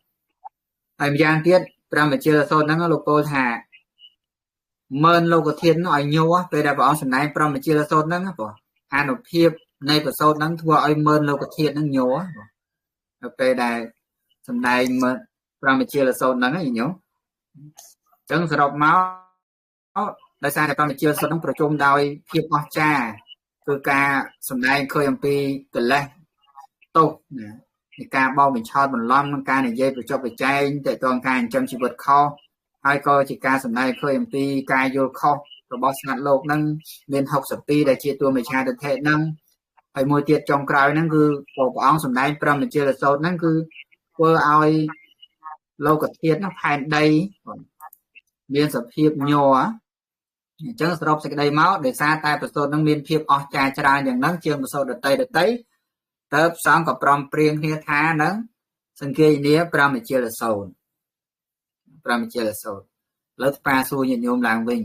ហើយម្យ៉ាងទៀតព្រះមជាលសូត្រហ្នឹងលោកពោលថាម៉ឺនលោកធាតុនោះឲ្យញ័រពេលដែលព្រះអង្គសម្ដែងព្រះមជាលសូត្រហ្នឹងបងអានុភាពនៃប្រសូតហ្នឹងធ្វើឲ្យម៉ឺនលោកធាតុហ្នឹងញ័របងនៅពេលដែលសម្ដែងព្រះមជាលសូត្រហ្នឹងញោមអញ្ចឹងសរុបមកដោយសារតែព្រះមជាលសូត្រហ្នឹងប្រជុំដោយភាពអស្ចារ្យគឺការសម្ដែងឃើញអំពីកិលេសទោសណានៃការបោកបញ្ឆោតបន្លំនិងការនិយាយប្រចប់ប្រចែងតើតងការចិញ្ចឹមជីវិតខុសហើយក៏ជាការសម្ដែងឃើញអំពីការយល់ខុសរបស់ស្នាលោកហ្នឹងមាន62ដែលជាតួមិច្ឆាទិដ្ឋិហ្នឹងហើយមួយទៀតចុងក្រោយហ្នឹងគឺព្រះអង្គសម្ដែងព្រះមជាលសូត្រហ្នឹងគឺធ្វើឲ្យលោកធាតុហ្នឹងផែនដីមានសភាពញ័រអញ្ចឹងសរុបសេចក្តីមកដោយសារតែប្រសូតហ្នឹងមានភាពអស្ចារ្យច្រើនយ៉ាងហ្នឹងជាងប្រសូតដទៃដទៃតើផ្សំក៏ព្រមព្រៀងគ្នាថានឹងសង្កេតនាព្រះមជាលសូត្រព្រះមជាលសូត្រលើថ្ពាសួរញាតិញោមឡើងវិញ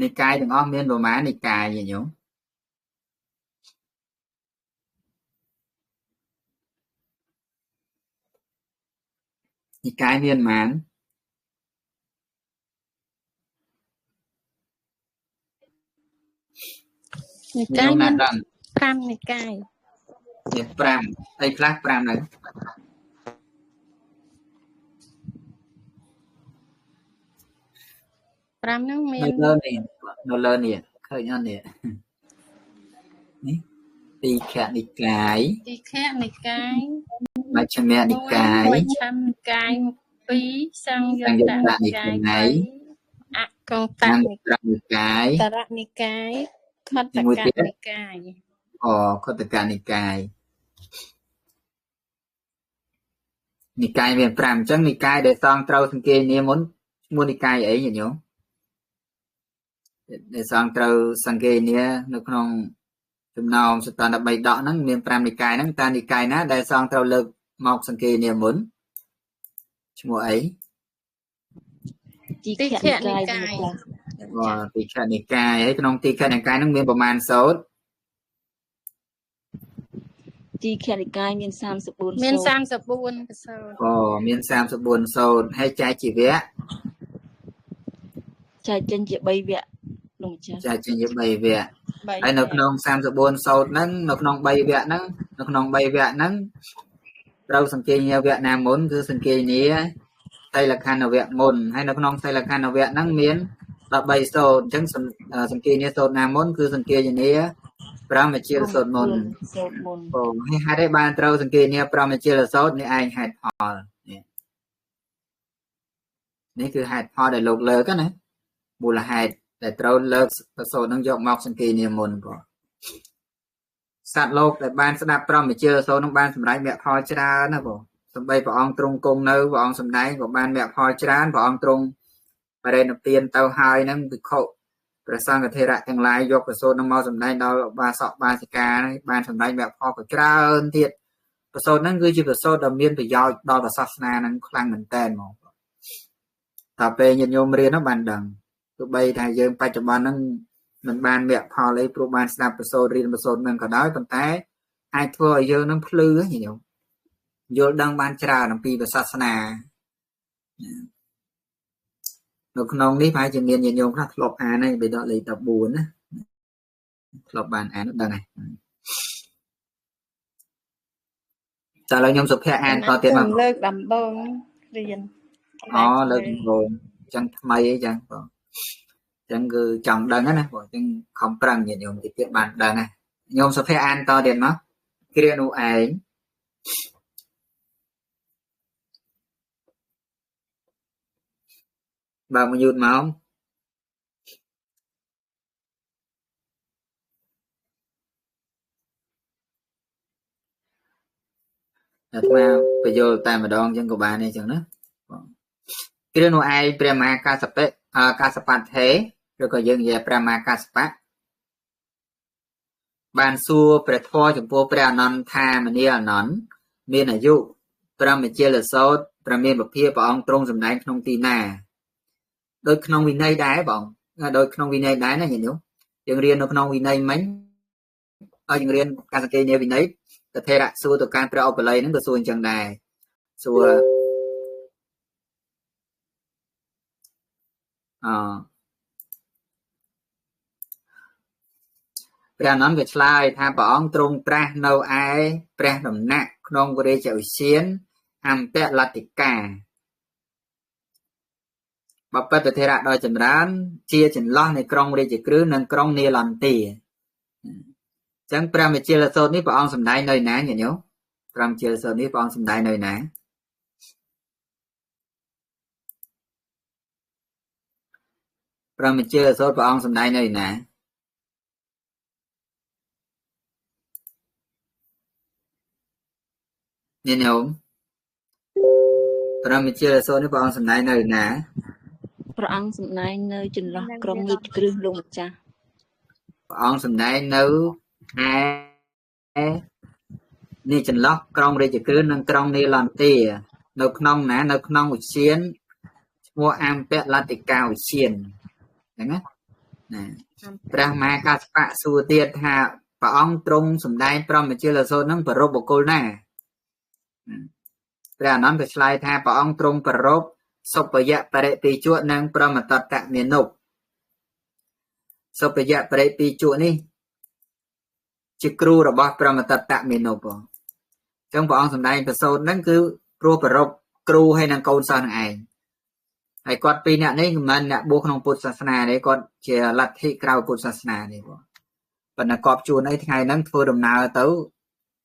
និកាយទាំងអស់មានប្រមាណនិកាយញាតិញោមនិកាយមានប៉ុន្មាន និកាយមាន 5និកាយមាន5អីខ្លះ5ហ្នឹង5ហ្នឹងមាននៅលើនេះឃើញអត់នេះនេះទីខនិកាយទីខនិកាយមជ្ឈមនិកាយមជ្ឈមនិកាយ2សង្យុត្តនិកាយអកង្តនិកាយតរនិកាយខុទ្ទកនិកាយអូខុទ្ទកនិកាយនិកាយមាន5អញ្ចឹងនិកាយដែលសង្ឃត្រូវសង្កេតនាមុនឈ្មោះនិកាយអីញាតិញោមដែលសង្ឃត្រូវសង្កេតនានៅក្នុងចំណោមសតន្ត3ដកហ្នឹងមាន5និកាយហ្នឹងតើនិកាយណាដែលសង្ឃត្រូវលើកមកសង្កេតនាមុនឈ្មោះអីទីខនិកាយបាទទីខនិកាយហើយក្នុងទីខនិកាយហ្នឹងមានប្រមាណសូត្រទីខនិកាយមាន34សូត្រមាន34សូត្រអូមាន34សូត្រហើយចែកជាវគ្គចែកចេញជា3វគ្គលោកចាចែកចេញជា3វគ្គហើយនៅក្នុង34សូត្រហ្នឹងនៅក្នុង3វគ្គហ្នឹងនៅក្នុង3វគ្គហ្នឹងត្រូវសង្កេតនាវគ្គណាមុនគឺសង្កេតនាសីលខណ្ឌវគ្គមុនហើយនៅក្នុងសីលខណ្ឌវគ្គហ្នឹងមាន13សូត្រអញ្ចឹងសង្កេតនាសូត្រណាមុនគឺសង្កេតនាប្រមជាលសូត្រមុនអូហើយហេតុអីបានត្រូវសង្កេតនាប្រមជាលសូត្រនេះឯងហេតុផលនេះគឺហេតុផលដែលលោកលើកណាមូលហេតុដែលត្រូវលើកសូត្រនឹងយកមកសង្កេតនាមុនបងសត្វលោកដែលបានស្ដាប់ប្រមជាលសូត្រនឹងបានសម្រេចមគ្គផលច្រើនណាបងសំបីព្រះអង្គទ្រង់គង់នៅព្រះអង្គសម្ដែងក៏បានមគ្គផលច្រើនព្រះអង្គទ្រង់បរិនិព្វានទៅហើយហ្នឹងភិក្ខុព្រះសង្ឃថេរៈទាំងឡាយយកប្រសូតនឹងមកសម្ដែងដល់បាសកបាសិកាបានសម្ដែងមគ្គផលក៏ច្រើនទៀតប្រសូតហ្នឹងគឺជាប្រសូតដ៏មានប្រយោជន៍ដល់សាសនាហ្នឹងខ្លាំងមែនតើហ្មងតែពេលញាតិញោមរៀនហ្នឹងបានដឹងទោះបីថាយើងបច្ចុប្បន្នហ្នឹងមិនបានមគ្គផលអីព្រោះបានស្ដាប់ប្រសូតរៀនប្រសូតហ្នឹងក៏ដោយប៉ុន្តែអាចធ្វើឲ្យយើងហ្នឹងភ្លឺញាតិញោមយល់ដឹងបានច្រើនអំពីសាសនានៅក្នុងនេះប្រហែលជាមានញាតិញោមខ្លះធ្លាប់អានហើយបិដកលេខ14ណាធ្លាប់បានអានដឹងហើយតើឥឡូវខ្ញុំសុភ័ក្រអានតទៀតមកលើកដំបូងរៀនអូលើកដំបូងអញ្ចឹងថ្មីអីចឹងបងអញ្ចឹងគឺចង់ដឹងណាបងអញ្ចឹងខំប្រឹងញាតិញោមតិចទៀតបានដឹងណាញោមសុភ័ក្រអានតទៀតមកគ្រានោះឯងបើមកយូតមកអាត្មាបញ្យល់តែម្ដងចឹងក៏បានដែរចឹងណាបងគ្រានោះឯងព្រះមហាកាសបៈកាសបថេឬក៏យើងនិយាយព្រះមហាកាសបៈបានសួរព្រះធម៌ចំពោះព្រះអនន្តថាមនាលអនន្តមានអាយុព្រះមជាលសោតព្រះមានពភាព្រះអង្គទ្រង់សម្ដែងក្នុងទីណាដូចក្នុងវិន័យដែរបងដូចក្នុងវិន័យដែរណាញាតិញោមយើងរៀននៅក្នុងវិន័យមិញឲ្យយើងរៀនការសង្កេតនៃវិន័យតថេរៈសួរទៅកាន់ព្រះឧបល័យហ្នឹងក៏សួរអញ្ចឹងដែរសួរអព្រះអនន្តក៏ឆ្លើយថាព្រះអង្គទ្រង់ត្រាស់នៅឯព្រះដំណាក់ក្នុងវរាជឧទ្យានអម្ពលតិកាបបិទ្ធថេរៈដ៏ចម្រើនជាចន្លោះនៃក្រុងរាជក្រឹសនិងក្រុងនាលន្ទាអញ្ចឹងព្រះមជាលសូត្រនេះព្រះអង្គសម្ដែងនៅណាញាតិញោមព្រះមជាលសូត្រនេះព្រះអង្គសម្ដែងនៅណាព្រះមជាលសូត្រព្រះអង្គសម្ដែងនៅណាញាតិញោមព្រះមជាលសូត្រនេះព្រះអង្គសម្ដែងនៅណាព្រះអង្គសម្ដែងនៅចន្លោះក្រុងរាជក្រឹសលោកម្ចាស់ព្រះអង្គសម្ដែងនៅឯនេះចន្លោះក្រុងរាជក្រឹសនិងក្រុងនាលន្ទានៅក្នុងណានៅក្នុងឧទ្យានឈ្មោះអម្ពលតិកាឧទ្យានហ្នឹងណាព្រះមហាកាសបៈសួរទៀតថាព្រះអង្គទ្រង់សម្ដែងព្រមជាលសូត្រហ្នឹងប្រពបុគ្គលណាព្រះអនន្តក៏ឆ្លើយថាព្រះអង្គទ្រង់ប្រពសុពយៈបរិពីជក់និងប្រមតតមេនុបសុពយៈបរិពីជក់នេះ ជាគ្រូរបស់ព្រហ្មទត្តមេនពអញ្ចឹងព្រះអង្គសម្ដែងប្រសូតហ្នឹងគឺព្រោះប្រពគ្រូហើយនឹងកូនសិស្សនឹងឯងហើយគាត់ពីរអ្នកនេះមិនមែនអ្នកបួសក្នុងពុទ្ធសាសនាទេគាត់ជាលទ្ធិក្រៅពុទ្ធសាសនានេះបងប៉ុន្តែកប់ជួនអីថ្ងៃហ្នឹងធ្វើដំណើរទៅ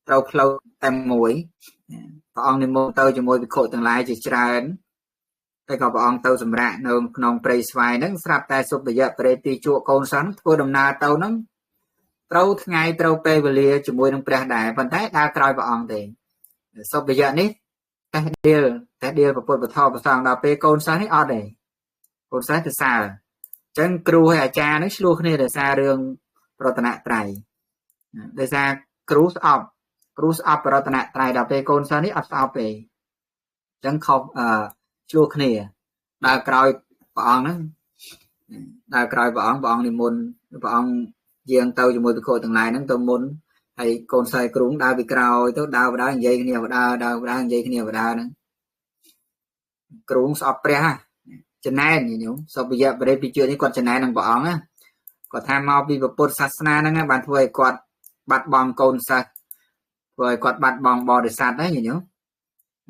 ត្រូវផ្លូវតែមួយព្រះអង្គនិមន្តទៅជាមួយភិក្ខុទាំងឡាយជាច្រើនតែក៏ព្រះអង្គទៅសម្រាកនៅក្នុងព្រៃស្វាយហ្នឹងស្រាប់តែសុបយៈប្រេទីជក់កូនសិស្សធ្វើដំណើរទៅហ្នឹងត្រូវថ្ងៃត្រូវពេលវេលាជាមួយនឹងព្រះដែរប៉ុន្តែដើរក្រោយព្រះអង្គទេសុបយៈនេះតេះដៀលពុទ្ធពធប្រសងដល់ពេលកូនសិស្សនេះអត់ទេកូនសិស្សទៅសើអញ្ចឹងគ្រូហើយអាចារ្យនេះឆ្លោះគ្នាដោយសាររឿងរតនត្រ័យដោយសារគ្រូស្អប់រតនត្រ័យដល់ពេលកូនសិស្សនេះអត់ស្អប់ទេអញ្ចឹងខុសឆ្លោះគ្នាដើរក្រោយព្រះអង្គហ្នឹងដើរក្រោយព្រះអង្គព្រះអង្គនិមន្តព្រះអង្គយាងទៅជាមួយភិក្ខុទាំងឡាយហ្នឹងទៅមុនហើយកូនសិស្សគ្រូដើរពីក្រោយទៅដើរបដើនិយាយគ្នាបដើដើរបដើនិយាយគ្នាបដើហ្នឹងគ្រូស្អប់ព្រះចំណែនញោមសុបយៈបរិពិជនេះគាត់ចំណែននឹងព្រះអង្គណាគាត់ថាមកពីពុទ្ធសាសនាហ្នឹងបានធ្វើឲ្យគាត់បាត់បង់កូនសិស្សធ្វើឲ្យគាត់បាត់បង់បរិស័ទណាញោម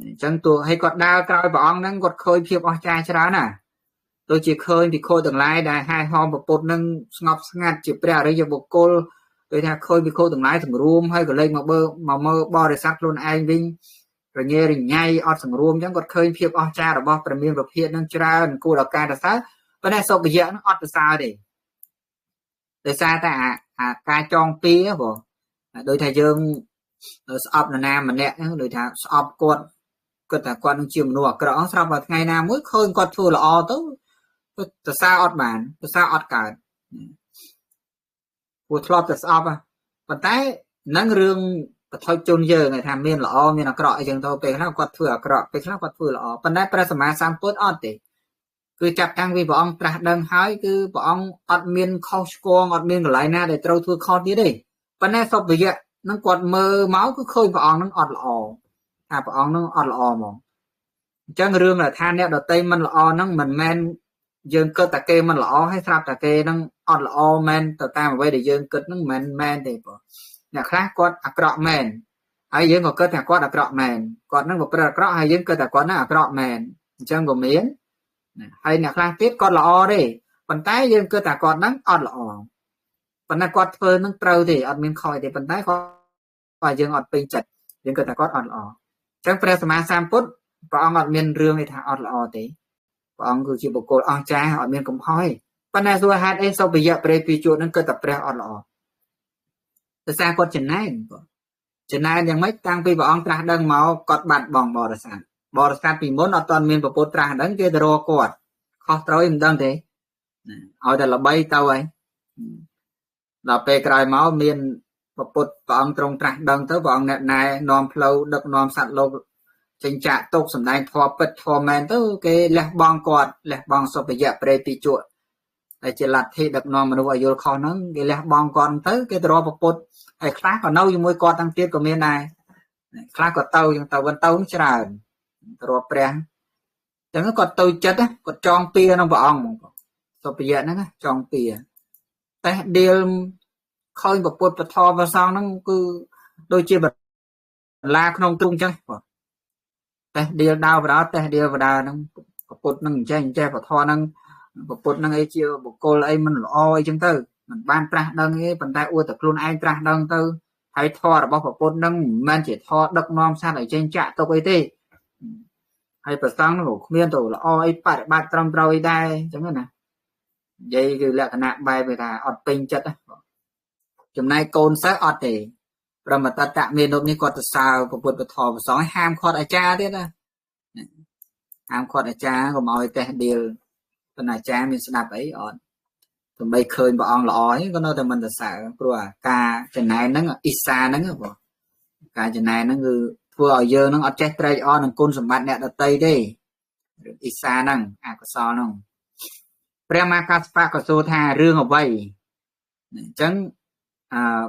អញ្ចឹងទោះឲ្យគាត់ដើរក្រោយព្រះអង្គហ្នឹងគាត់ឃើញភាពអស្ចារ្យច្រើនណាដូចជាឃើញភិក្ខុទាំងឡាយដែលហែហោមពុទ្ធហ្នឹងស្ងប់ស្ងាត់ជាព្រះអរិយបុគ្គលដូចថាឃើញភិក្ខុទាំងឡាយសង្រួមហើយក៏លេចមកមើលបរិស័ទខ្លួនឯងវិញរញ៉េរញ៉ៃអត់សង្រួមអញ្ចឹងគាត់ឃើញភាពអស្ចារ្យរបស់ព្រះមានព្រះភិក្ខនឹងច្រើនគួរដល់ការសរសើរប៉ុន្តែសុបយៈនឹងអត់សរសើរទេដោយសារតែអាការចងពៀបងដូចថាយើងស្អប់នរណាម្នាក់ហ្នឹងដូចថាស្អប់គាត់គាត់ថាគាត់នឹងជាមនុស្សអាក្រក់ស្រាប់តែថ្ងៃណាមួយឃើញគាត់ធ្វើល្អទៅសរសើរអត់បានសរសើរអត់កើតព្រោះធ្លាប់តែស្អប់ប៉ុន្តែនឹងរឿងបឋមជនយើងគេថាមានល្អមានអាក្រក់អីចឹងទៅពេលខ្លះគាត់ធ្វើអាក្រក់ពេលខ្លះគាត់ធ្វើល្អប៉ុន្តែព្រះសម្មាសម្ពុទ្ធអត់ទេគឺចាប់តាំងពីព្រះអង្គត្រាស់ដឹងហើយគឺព្រះអង្គអត់មានខុសឆ្គងអត់មានកន្លែងណាដែលត្រូវធ្វើខុសទៀតទេប៉ុន្តែសុបយៈនឹងគាត់មើលមកគឺឃើញព្រះអង្គនឹងអត់ល្អថាព្រះអង្គនឹងអត់ល្អហ្មងអញ្ចឹងរឿងដែលថាអ្នកដតីមិនល្អហ្នឹងមិនមែនយើងគិតតែគេមិនល្អហើយស្រាប់តែគេនឹងអត់ល្អមែនទៅតាមអ្វីដែលយើងគិតហ្នឹងមិនមែនទេបងអ្នកខ្លះគាត់អាក្រក់មែនហើយយើងក៏គិតថាគាត់អាក្រក់មែនគាត់នឹងប្រព្រឹត្តអាក្រក់ហើយយើងគិតថាគាត់នឹងអាក្រក់មែនអញ្ចឹងក៏មានហើយអ្នកខ្លះទៀតគាត់ល្អទេប៉ុន្តែយើងគិតថាគាត់នឹងអត់ល្អប៉ុន្តែគាត់ធ្វើនឹងត្រូវទេអត់មានខុសទេប៉ុន្តែគាត់យើងអត់ពេញចិត្តយើងគិតថាគាត់អត់ល្អអញ្ចឹងព្រះសម្មាសម្ពុទ្ធព្រះអង្គអត់មានរឿងឯថាអត់ល្អទេព្រះអង្គគឺជាបុគ្គលអស្ចារ្យអត់មានកំហុសទេប៉ុន្តែសួរហេតុអីសុបយៈប្រេពីជួននឹងគិតតែព្រះអត់ល្អដោយសារគាត់ចំណែនបងចំណែនយ៉ាងម៉េចតាំងពីព្រះអង្គត្រាស់ដឹងមកគាត់បាត់បង់បរិស័ទពីមុនអត់ទាន់មានពុទ្ធត្រាស់ដឹងគេទៅរកគាត់ខុសត្រូវមិនដឹងទេឲ្យតែល្បីទៅហើយដល់ពេលក្រោយមកមានពុទ្ធព្រះអង្គទ្រង់ត្រាស់ដឹងទៅព្រះអង្គអ្នកណែនាំផ្លូវដឹកនាំសត្វលោកចេញចាកទុកសម្ដែងធម៌ពិតធម៌មែនទៅគេលះបង់គាត់លះបង់សុបយៈប្រេពីជក់ដែលជាលទ្ធិដឹកនាំមនុស្សឲ្យយល់ខុសហ្នឹងគេលះបង់គាត់ទៅគេទៅរកពុទ្ធហើយខ្លះក៏នៅជាមួយគាត់ទាំងទៀតក៏មានដែរខ្លះក៏ទៅចឹងទៅវិញទៅច្រើនទៅរកព្រះចឹងគាត់ទៅចិត្តគាត់ចងពៀក្នុងព្រះអង្គហ្មងសុបយៈហ្នឹងចងពៀតែដៀលឃើញពុទ្ធពធព្រះសង្ឃហ្នឹងគឺដូចជាបន្លាក្នុងទ្រុងចឹងបងតែដៀលដើរបដាតែដៀលបដាហ្នឹងពុទ្ធហ្នឹងអញ្ចេះអញ្ចេះពធហ្នឹងពុទ្ធហ្នឹងអីជាបុគ្គលអីមិនល្អអីចឹងទៅមិនបានត្រាស់ដឹងទេប៉ុន្តែអួតតែខ្លួនឯងត្រាស់ដឹងទៅហើយធម៌របស់ពុទ្ធហ្នឹងមិនមែនជាធម៌ដឹកនាំសត្វឲ្យចេញចាក់ទុកអីទេហើយប្រសងហ្នឹងក៏គ្មានទៅល្អអីបប្រតិបត្តិត្រឹមត្រូវអីដែរអញ្ចឹងណានិយាយគឺលក្ខណៈបែបថាអត់ពេញចិត្តចំណែកកូនសិស្សអត់ទេព្រមតតៈមេនពនេះគាត់ទៅសើពុទ្ធពធប្រសងហាមឃាត់អាចារ្យទៀតណាហាមឃាត់អាចារ្យកុំឲ្យតេះដៀលប៉ុន្តែអាចារ្យមានស្ដាប់អីអត់ដើម្បីឃើញព្រះអង្គល្អហ្នឹងក៏នៅតែមិនសរសើរព្រោះអាការចំណែនហ្នឹងអ៊ីសាហ្នឹងបងការចំណែនហ្នឹងគឺធ្វើឲ្យយើងហ្នឹងអត់ចេះត្រេកអរនឹងគុណសម្បត្តិអ្នកដទៃទេរឿងអ៊ីសាហ្នឹងអកុសលហ្នឹងព្រះមហាកស្សបៈក៏សួរថារឿងអ្វីអញ្ចឹង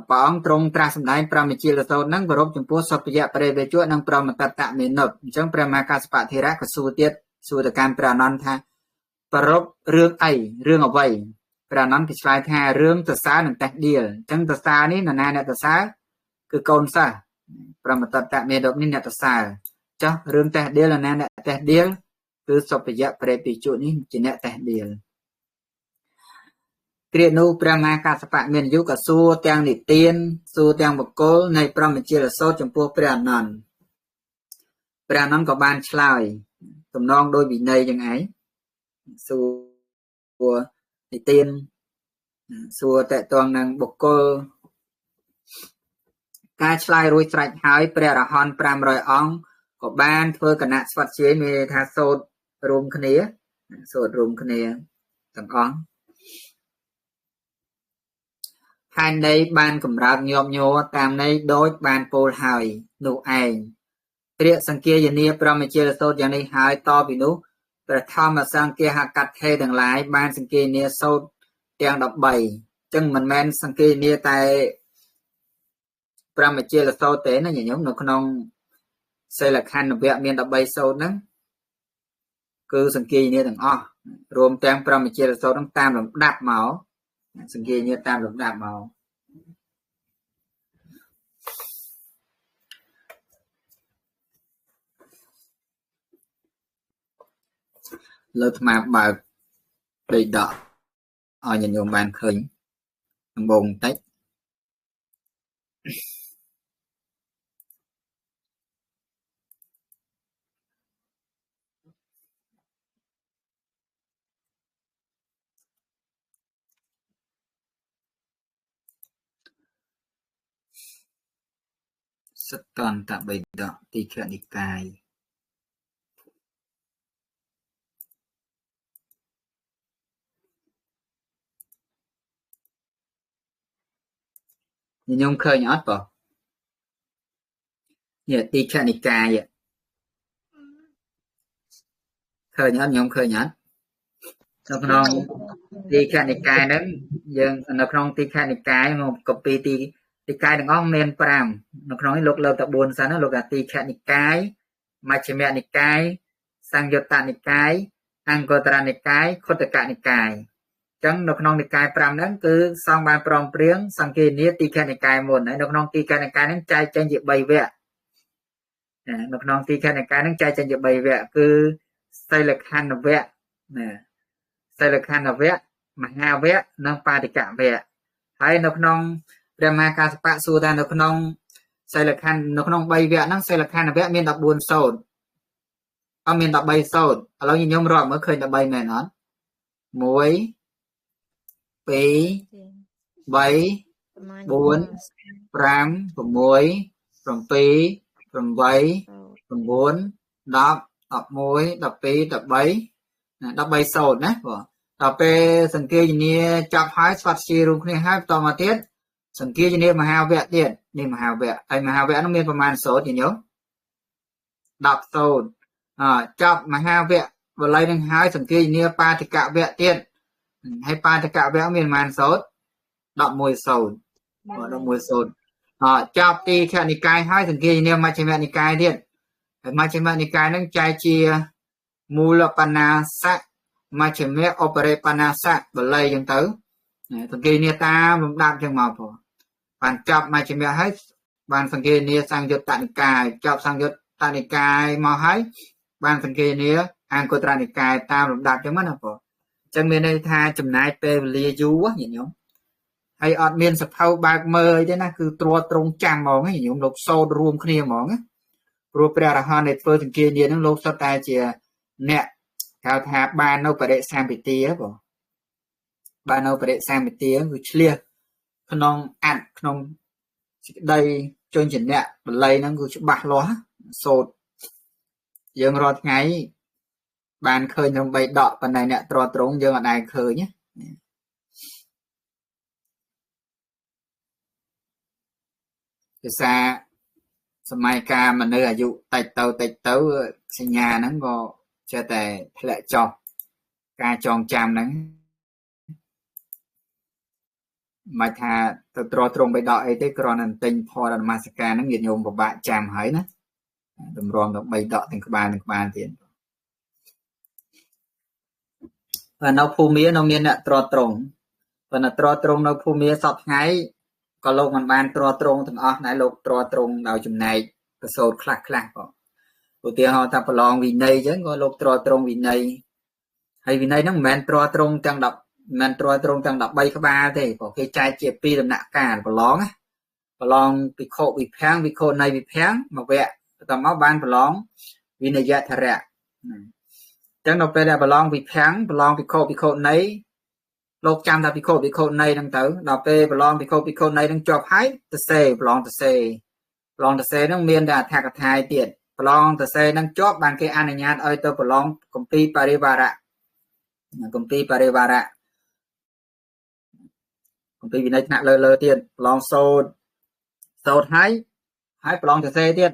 ព្រះអង្គទ្រង់ត្រាស់សម្ដែងព្រមជាលសូត្រហ្នឹងគោរពចំពោះសុបយៈបរិវេជនិងព្រមតតៈមេនពអញ្ចឹងព្រះមហាកស្សបៈធិរៈក៏សួរទៀតសួរទៅកាន់ព្រះអានន្ទថាប្រពរឿងអីរឿងអ្វី ព្រះអានន្ទគេឆ្លើយថារឿងតសើនិងតេះដៀលអញ្ចឹងតសើនេះនរណាអ្នកតសើគឺកូនសិស្សព្រមតតមេដបនេះអ្នកតសើចុះរឿងតេះដៀលនរណាអ្នកតេះដៀលគឺសុភយៈប្រេតិជុនេះជាអ្នកតេះដៀលគ្រានោះព្រះមហាកាសបៈមានអាយុក៏សួរទាំងនិទានសួរទាំងបុគ្គលនៃព្រហ្មជាលសោតចំពោះព្រះអានន្ទព្រះអានន្ទក៏បានឆ្លើយទំនងដោយវិន័យយ៉ាងឯងសួរនិទានសួរតេតងនឹងបុគ្គលការឆ្លើយរួចស្រេចហើយព្រះអរហន្ត500អង្គក៏បានធ្វើគណៈស្វាត់ជាយមានថាសូត្ររួមគ្នាសូត្ររួមគ្នាទាំងអង្គផែនដីបានកម្រើកញាប់ញ័រតាមន័យដូចបានពោលហើយនោះឯងព្រះសង្គាយនាព្រហ្មជាលសោតយ៉ាងនេះហើយតពីនោះព្រះធម្មសង្គាហកថេទាំងឡាយបានសង្គាយនាសូត្រទាំង13អញ្ចឹងមិនមែនសង្គាយនាតែព្រហ្មជាលសោតទេណាញាតិញោមនៅក្នុងសិលខណ្ឌវៈមាន13សូត្រហ្នឹងគឺសង្គាយនាទាំងអស់រួមទាំងព្រហ្មជាលសោតហ្នឹងតាមលំដាប់មកសង្គាយនាតាមលំដាប់មកលើអាត្មាបើកដីដកឲ្យញាតិញោមបានឃើញដំបូងបន្តិចសតន្តបិដកទីខនិកាយញោមឃើញអត់បងនេះទីខនិកាយឃើញអត់ញោមឃើញអត់នៅក្នុងទីខនិកាយហ្នឹងយើងនៅក្នុងទីខនិកាយមកកពីទីនិកាយទាំងអស់មាន5នៅក្នុងនេះលោកលើកតែ4សិនណាលោកថាទីខនិកាយមជ្ឈិមនិកាយសង្យុត្តនិកាយអង្គតរនិកាយខុទ្ទកនិកាយអញ្ចឹងនៅក្នុងនិកាយ5ហ្នឹងគឺសង្ឃបានព្រមព្រៀងសង្គានាទីខនិកាយមុនហើយនៅក្នុងទីខនិកាយហ្នឹងចែកចេញជា3វគ្គនៅក្នុងទីខនិកាយហ្នឹងចែកចេញជា3វគ្គគឺសិលខណ្ឌវគ្គណាសិលខណ្ឌវគ្គមហាវគ្គនិងបាតិកវគ្គហើយនៅក្នុងព្រះមហាកាសបៈសួរថានៅក្នុងសិលខណ្ឌនៅក្នុង3វគ្គហ្នឹងសិលខណ្ឌវគ្គមាន14សូត្រអត់មាន13សូត្រឥឡូវញោមរាប់មើលឃើញ13មែនអត់1 2 3 4 5 6 7 8 9 10 11 12 13 13សូត្រណាបងដល់ពេលសង្គាយនាចប់ហើយស្វាត់ជារួមគ្នាហើយបន្តមកទៀតសង្គាយនាមហាវគ្គទៀតនេះមហាវគ្គហើយមហាវគ្គនោះមានប្រមាណសូត្រញោម10សូត្រចប់មហាវគ្គបល័យនឹងហើយសង្គាយនាបាតិកវគ្គទៀតហើយបាតិកវគ្គមានប្រមាណសូត្រ11សូត្រ11សូត្រចប់ទីខនិកាយហើយសង្គាយនាមជ្ឈិមនិកាយទៀតហើយមជ្ឈិមនិកាយនឹងចែកជាមូលបណ្ណាសៈមជ្ឈិមឧបរិបណ្ណាសៈបល័យចឹងទៅសង្គាយនាតាមលំដាប់ចឹងមកផងបានចប់មជ្ឈិមហើយបានសង្គាយនាសង្យុត្តនិកាយចប់សង្យុត្តនិកាយមកហើយបានសង្គាយនាអង្គត្រនិកាយតាមលំដាប់ចឹងណាបងចឹងមានន័យថាចំណាយពេលវេលាយូរញាតិញោមហើយអត់មានសភៅបើកមើលអីទេណាគឺទ្រត្រង់ចាំហ្មងញាតិញោមលោកសូត្ររួមគ្នាហ្មងណាព្រោះព្រះអរហន្តដែលធ្វើសង្គាយនាហ្នឹងលោកសុទ្ធតែជាអ្នកហៅថាបាននៅបរិសម្ពិទាបងបាននៅបរិសម្ពិទាគឺឆ្លៀសក្នុងអត្តក្នុងសេចក្តីជនជាអ្នកបល័យហ្នឹងគឺច្បាស់លាស់សូត្រយើងរាល់ថ្ងៃបានឃើញក្នុង3ដកប៉ុន្តែអ្នកទ្រទ្រង់យើងអត់ដែលឃើញណាភាសាសម័យកាលមនុស្សអាយុតិចទៅសញ្ញាហ្នឹងក៏ចេះតែធ្លាក់ចុះការចងចាំហ្នឹងមិនថាទៅទ្រទ្រង់បីដកអីទេគ្រាន់តែទិញផលនមស្ការហ្នឹងញាតិញោមពិបាកចាំហើយណាតម្រាំទៅ3ដកទាំងក្បាលទាំងក្បាលទៀតបាទនៅភូមិនៅមានអ្នកទ្រទ្រង់ ប៉ុន្តែត្រត្រង់នៅភូមិសពថ្ងៃក៏លោកមិនបានត្រត្រង់ទាំងអស់ដែរលោកត្រត្រង់ដោយចំណែកប្រសូតខ្លះខ្លះបងឧទាហរណ៍ថាប្រឡងវិន័យអញ្ចឹងក៏លោកត្រត្រង់វិន័យហើយវិន័យហ្នឹងមិនមែនត្រត្រង់ទាំង10មិនត្រត្រង់ទាំង13ក្បាលទេព្រោះគេចែកជាពីរដំណាក់កាលប្រឡងណាប្រឡងភិក្ខុវិភាំងវិខុនៃវិភាំងមួយវគ្គបន្តមកបានប្រឡងវិនយធរៈអញ្ចឹងដល់ពេលដែលប្រឡងវិភាំងប្រឡងភិក្ខុភិក្ខុនៃលោកចាំថាភិក្ខុភិក្ខុនៃហ្នឹងទៅដល់ពេលប្រឡងភិក្ខុភិក្ខុនៃហ្នឹងជាប់ហើយទៅសេប្រឡងទៅសេប្រឡងទៅសេហ្នឹងមានតែអដ្ឋកថាទៀតប្រឡងទៅសេហ្នឹងជាប់បានគេអនុញ្ញាតឲ្យទៅប្រឡងគម្ពីរបរិវារៈគម្ពីរបរិវារៈគម្ពីរវិន័យថ្នាក់លើលើទៀតប្រឡងសូត្រសូត្រហើយហើយប្រឡងទៅសេទៀត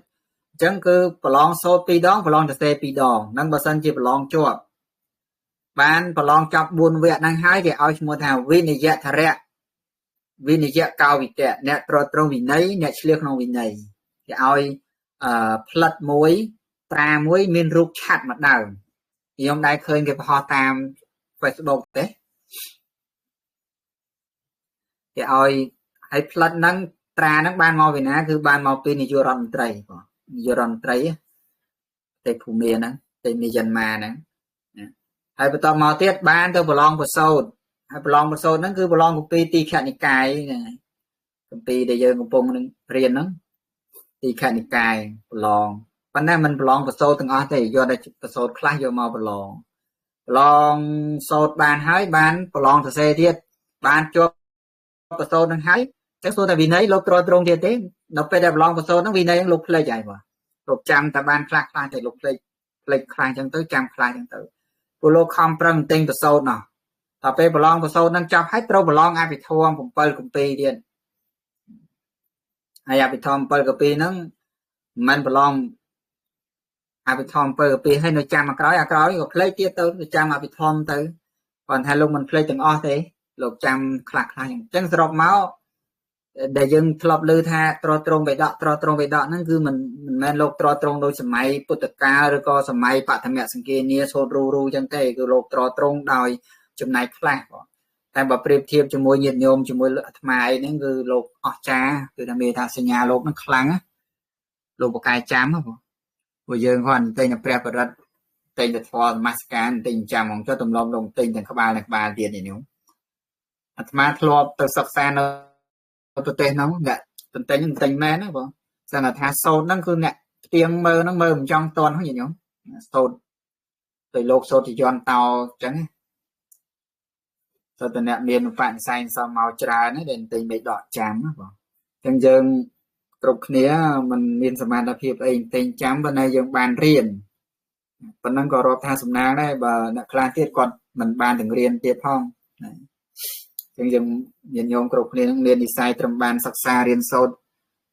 អញ្ចឹងគឺប្រឡងសូត្រ2ដងប្រឡងទៅសេ2ដងហ្នឹងបើសិនជាប្រឡងជាប់បានប្រឡងចប់4វគ្គហ្នឹងហើយគេឲ្យឈ្មោះថាវិនយធរៈវិនយកោវិតៈអ្នកត្រត្រង់វិន័យអ្នកឆ្លៀសក្នុងវិន័យគេឲ្យផ្លិតមួយត្រាមួយមានរូបឆាត់មួយដើមខ្ញុំដែរឃើញគេបង្ហោះតាម Facebook ទេគេឲ្យហើយផ្លិតហ្នឹងត្រាហ្នឹងបានមកពីណាគឺបានមកពីនាយករដ្ឋមន្ត្រីបងនាយករដ្ឋមន្ត្រីប្រទេសភូមាហ្នឹងប្រទេសមីយ៉ាន់ម៉ាហ្នឹងហើយបន្តមកទៀតបានទៅប្រឡងប្រសូតហើយប្រឡងប្រសូតហ្នឹងគឺប្រឡងគម្ពីរទីខនិកាយហ្នឹងហើយគម្ពីរដែលយើងកំពុងនឹងរៀនហ្នឹងទីខនិកាយប្រឡងប៉ុន្តែមិនប្រឡងប្រសូតទាំងអស់ទេយកតែប្រសូតខ្លះយកមកប្រឡងប្រឡងសូត្របានហើយបានប្រឡងសរសេរទៀតបានជាប់ប្រសូតហ្នឹងហើយចឹងសួរតែវិន័យលោកត្រត្រង់ទៀតទេដល់ពេលដែលប្រឡងប្រសូតហ្នឹងវិន័យហ្នឹងលោកភ្លេចហើយបងលោកចាំតែបានខ្លះខ្លះតែលោកភ្លេចភ្លេចខ្លះចឹងទៅចាំខ្លះចឹងទៅពួកលោកខំប្រឹងទិញប្រសូតណោះដល់ពេលប្រឡងប្រសូតហ្នឹងចប់ហើយត្រូវប្រឡងអភិធម្ម7គម្ពីរទៀតហើយអភិធម្ម7គម្ពីរហ្នឹងមិនប្រឡងអភិធម្ម7គម្ពីរហើយនៅចាំអាក្រោយអាក្រោយក៏ភ្លេចទៀតទៅចាំអភិធម្មទៅប៉ុន្តែលោកមិនភ្លេចទាំងអស់ទេលោកចាំខ្លះខ្លះអញ្ចឹងសរុបមកដែលយើងធ្លាប់ឮថាត្រត្រង់បេដកត្រត្រង់បេដកហ្នឹងគឺមិនមែនលោកត្រត្រង់ដូចសម័យពុទ្ធកាលឬក៏សម័យបឋមសង្គានាសូត្ររូរូអញ្ចឹងទេគឺលោកត្រត្រង់ដោយចំណែកខ្លះបងតែបើប្រៀបធៀបជាមួយញាតិញោមជាមួយអាត្មាអីហ្នឹងគឺលោកអស្ចារ្យគឺថាមានថាសញ្ញាលោកហ្នឹងខ្លាំងណាលោកបកែចាំហ៎បងព្រោះយើងគាត់តែងតែព្រះបរិត្តតែងតែធម៌នមស្ការតែងចាំហ្មងចុះទម្លាប់លោកតែងទាំងក្បាលនិងក្បាលទៀតនេះញោមអាត្មាធ្លាប់ទៅសិក្សានៅប្រទេសហ្នឹងអ្នកទន្ទិញទន្ទិញមែនណាបងសន្និដ្ឋានសូត្រហ្នឹងគឺអ្នកផ្ទៀងមើលហ្នឹងមើលមិនចង់តន់ហ្នឹងញោមសូត្រទៅលោកសូត្រជាយន្តតោអញ្ចឹងសូត្រតែអ្នកមានបនិស័យសំមកច្រើនណាដែលទិញមិនដកចាំណាបងអញ្ចឹងយើងគ្រប់គ្នាមិនមានសមត្ថភាពអីទិញចាំប៉ុន្តែយើងបានរៀនប៉ុណ្ណឹងក៏រាប់ថាសំណាងដែរបើអ្នកខ្លះទៀតគាត់មិនបានទាំងរៀនទៀតផងណាចឹងយើងញាតិញោមគ្រប់គ្នានឹងមាននិស័យត្រឹមបានសិក្សារៀនសូត្រ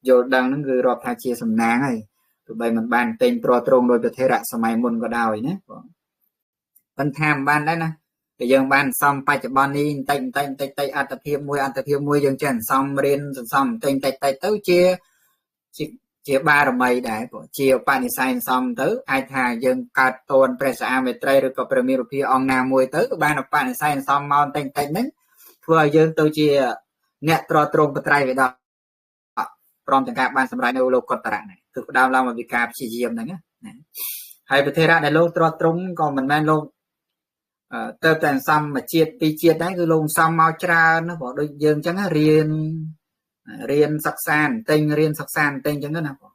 យល់ដឹងហ្នឹងគឺរាប់ថាជាសំណាងហើយទោះបីមិនបានទិញត្រត្រង់ដោយប្រធេរៈសម័យមុនក៏ដោយណាបងប៉ុន្តែមិនបានដែរណាតែយើងបានសំបច្ចុប្បន្ននេះបន្តិចបន្តិចបន្តិចតិចអត្តភាពមួយអត្តភាពមួយយើងចេះសំរៀនសន្សំបន្តិចតិចតិចទៅជាជាបារមីដែរព្រោះជាបនិស័យសំទៅអាចថាយើងកើតតនព្រះសាមេត្រីឬក៏ព្រះមេរុភាអង្គណាមួយទៅក៏បានបនិស័យសំមកបន្តិចបន្តិចហ្នឹងធ្វើឲ្យយើងទៅជាអ្នកត្រត្រង់បត្រៃវេដកព្រមទាំងការបានសម្រេចនៅលោកតរៈនេះគឺផ្ដើមឡើងមកពីការព្យាយាមហ្នឹងណាហើយប្រធេរៈដែលលោកត្រត្រង់ក៏មិនមែនលោកទៅតែសំមួយជាតិពីរជាតិដែរគឺលោកសំមកច្រើនណាព្រោះដូចយើងអញ្ចឹងរៀនរៀនសិក្សាបន្តិចរៀនសិក្សាបន្តិចអញ្ចឹងណាបង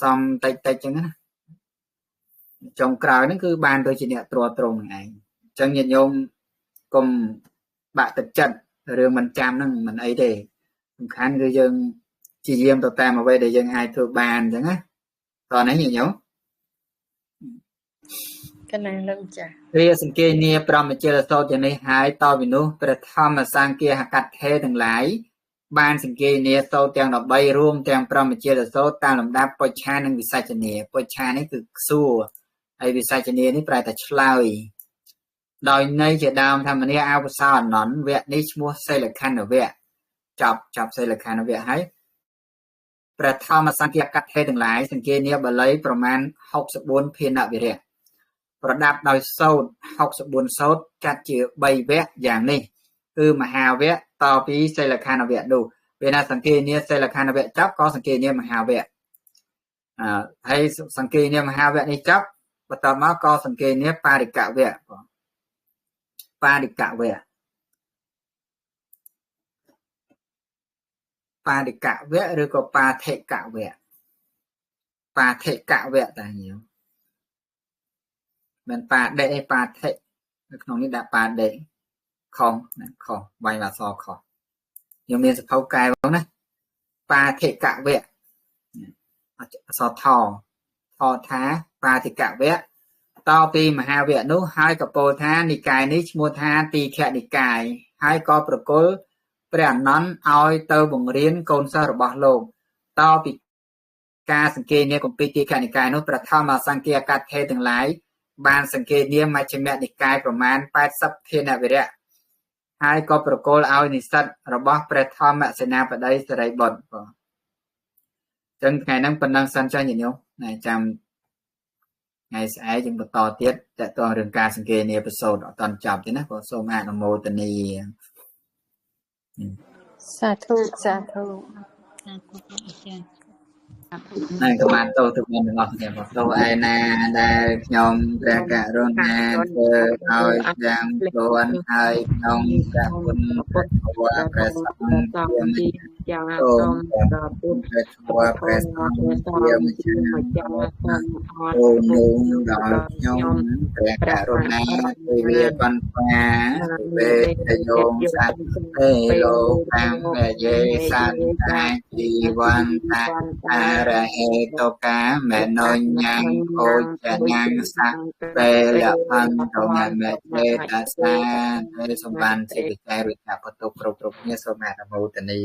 សំតិចតិចអញ្ចឹងណាចុងក្រោយហ្នឹងគឺបានទៅជាអ្នកត្រត្រង់ហ្នឹងឯងអញ្ចឹងញាតិញោមកុំបាក់ទឹកចិត្តរឿងមិនចាំហ្នឹងមិនអីទេសំខាន់គឺយើងព្យាយាមទៅតាមអ្វីដែលយើងអាចធ្វើបានអញ្ចឹងណាតោះនេះញាតិញោមកណាលោកម្ចាស់រាសង្កេនាប្រមជាសោតយ៉ាងនេះហើយតវិនុព្រះធម្មសង្ឃាហកថេទាំងឡាយបានសង្កេនាសោតទាំង13រួមទាំងប្រមជាសោតតាមលំដាប់បុច្ឆានិងវិសាចនាបុច្ឆានេះគឺសួរហើយវិសាចនានេះប្រែថាឆ្លើយដោយន័យជាដើមធម្មនាអវសោអនន្តវគ្គនេះឈ្មោះសិលខណ្ឌវគ្គចប់សិលខណ្ឌវគ្គហើយព្រះធម្មសង្ឃាកថេទាំងឡាយសង្កេនាបាលីប្រមាណ64ភានវិរៈប្រដាប់ដោយសូត្រ64សូត្រចាត់ជា3វគ្គយ៉ាងនេះ គឺមហាវៈតពីសិលខណ្ឌវៈនោះពេលណាសង្កេនាសិលខណ្ឌវៈចប់ក៏សង្កេនាមហាវៈហើយសង្កេនាមហាវៈនេះចប់បន្តមកក៏សង្កេនាបារិកវៈបងបារិកវៈបារិកវៈឬក៏បាធិកវៈបាធិកវៈតាញោមមិនបាដេឯបាធិនៅក្នុងនេះដាក់បាដេខុសណាខុសវាយអក្សរខុសខ្ញុំមានសភៅកែបងណាបាធិកវៈអក្សរថថថាបាធិកវៈតពីមហាវៈនោះហើយកពោលថានិកាយនេះឈ្មោះថាទីខនិកាយហើយក៏ប្រគល់ព្រះអនន្តឲ្យទៅបង្រៀនកូនសិស្សរបស់លោកតពីការសង្កេនាគម្ពីរទីខនិកាយនោះប្រធមសង្គាកថេទាំងឡាយបានសង្កេនាមជ្ឈិមនិកាយប្រមាណ80ធានវិរៈហើយក៏ប្រគល់ឲ្យនិស្សិតរបស់ព្រះធម្មសេនាបតីសិរីបុត្របងចឹងថ្ងៃហ្នឹងប៉ុណ្ណឹងសិនចាស់ញាតិញោមណែចាំថ្ងៃស្អែកយើងបន្តទៀតតើតើរឿងការសង្កេនាប្រសូតអត់តន់ចប់ទេណាបងសូមអនុមោទនាសាធុសាធុសាធុចា៎ណែក៏បានទោសទៅមុនទាំងអស់គ្នាបងទោសឯណាដែលខ្ញុំព្រះករុណាធ្វើឲ្យទាំងខ្លួនហើយក្នុងព្រះគុណព្រះធម៌ព្រះសង្ឃជាចាសូមដល់ពុទ្ធព្រះធម៌ព្រះសង្ឃជាម្ចាស់សូមអរគុណដល់ខ្ញុំព្រះករុណាទេវាបន្តាវេទយោសត្វទេលោកតាមយេសត្វតាជីវន្តាអរហេតុកាមនោញ៉ាំអូចញ៉ាំសៈពេលអន្តមមេទេតាសាទេសម្បានជាវិច័យរុចពុទ្ធគ្រប់គ្រប់គ្នាសូមអនុមោទនា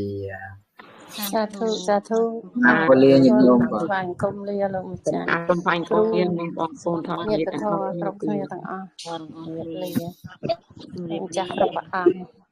សាធុសាធុអរគុណលាញាតិញោមបាទថ្វាយអង្គមលាលោកម្ចាស់សូមថ្វាយអង្គមលាបងប្អូនថតញាតិធម៌គ្រប់គ្នាទាំងអស់លាម្ចាស់គ្រប់ព្រះអង្គ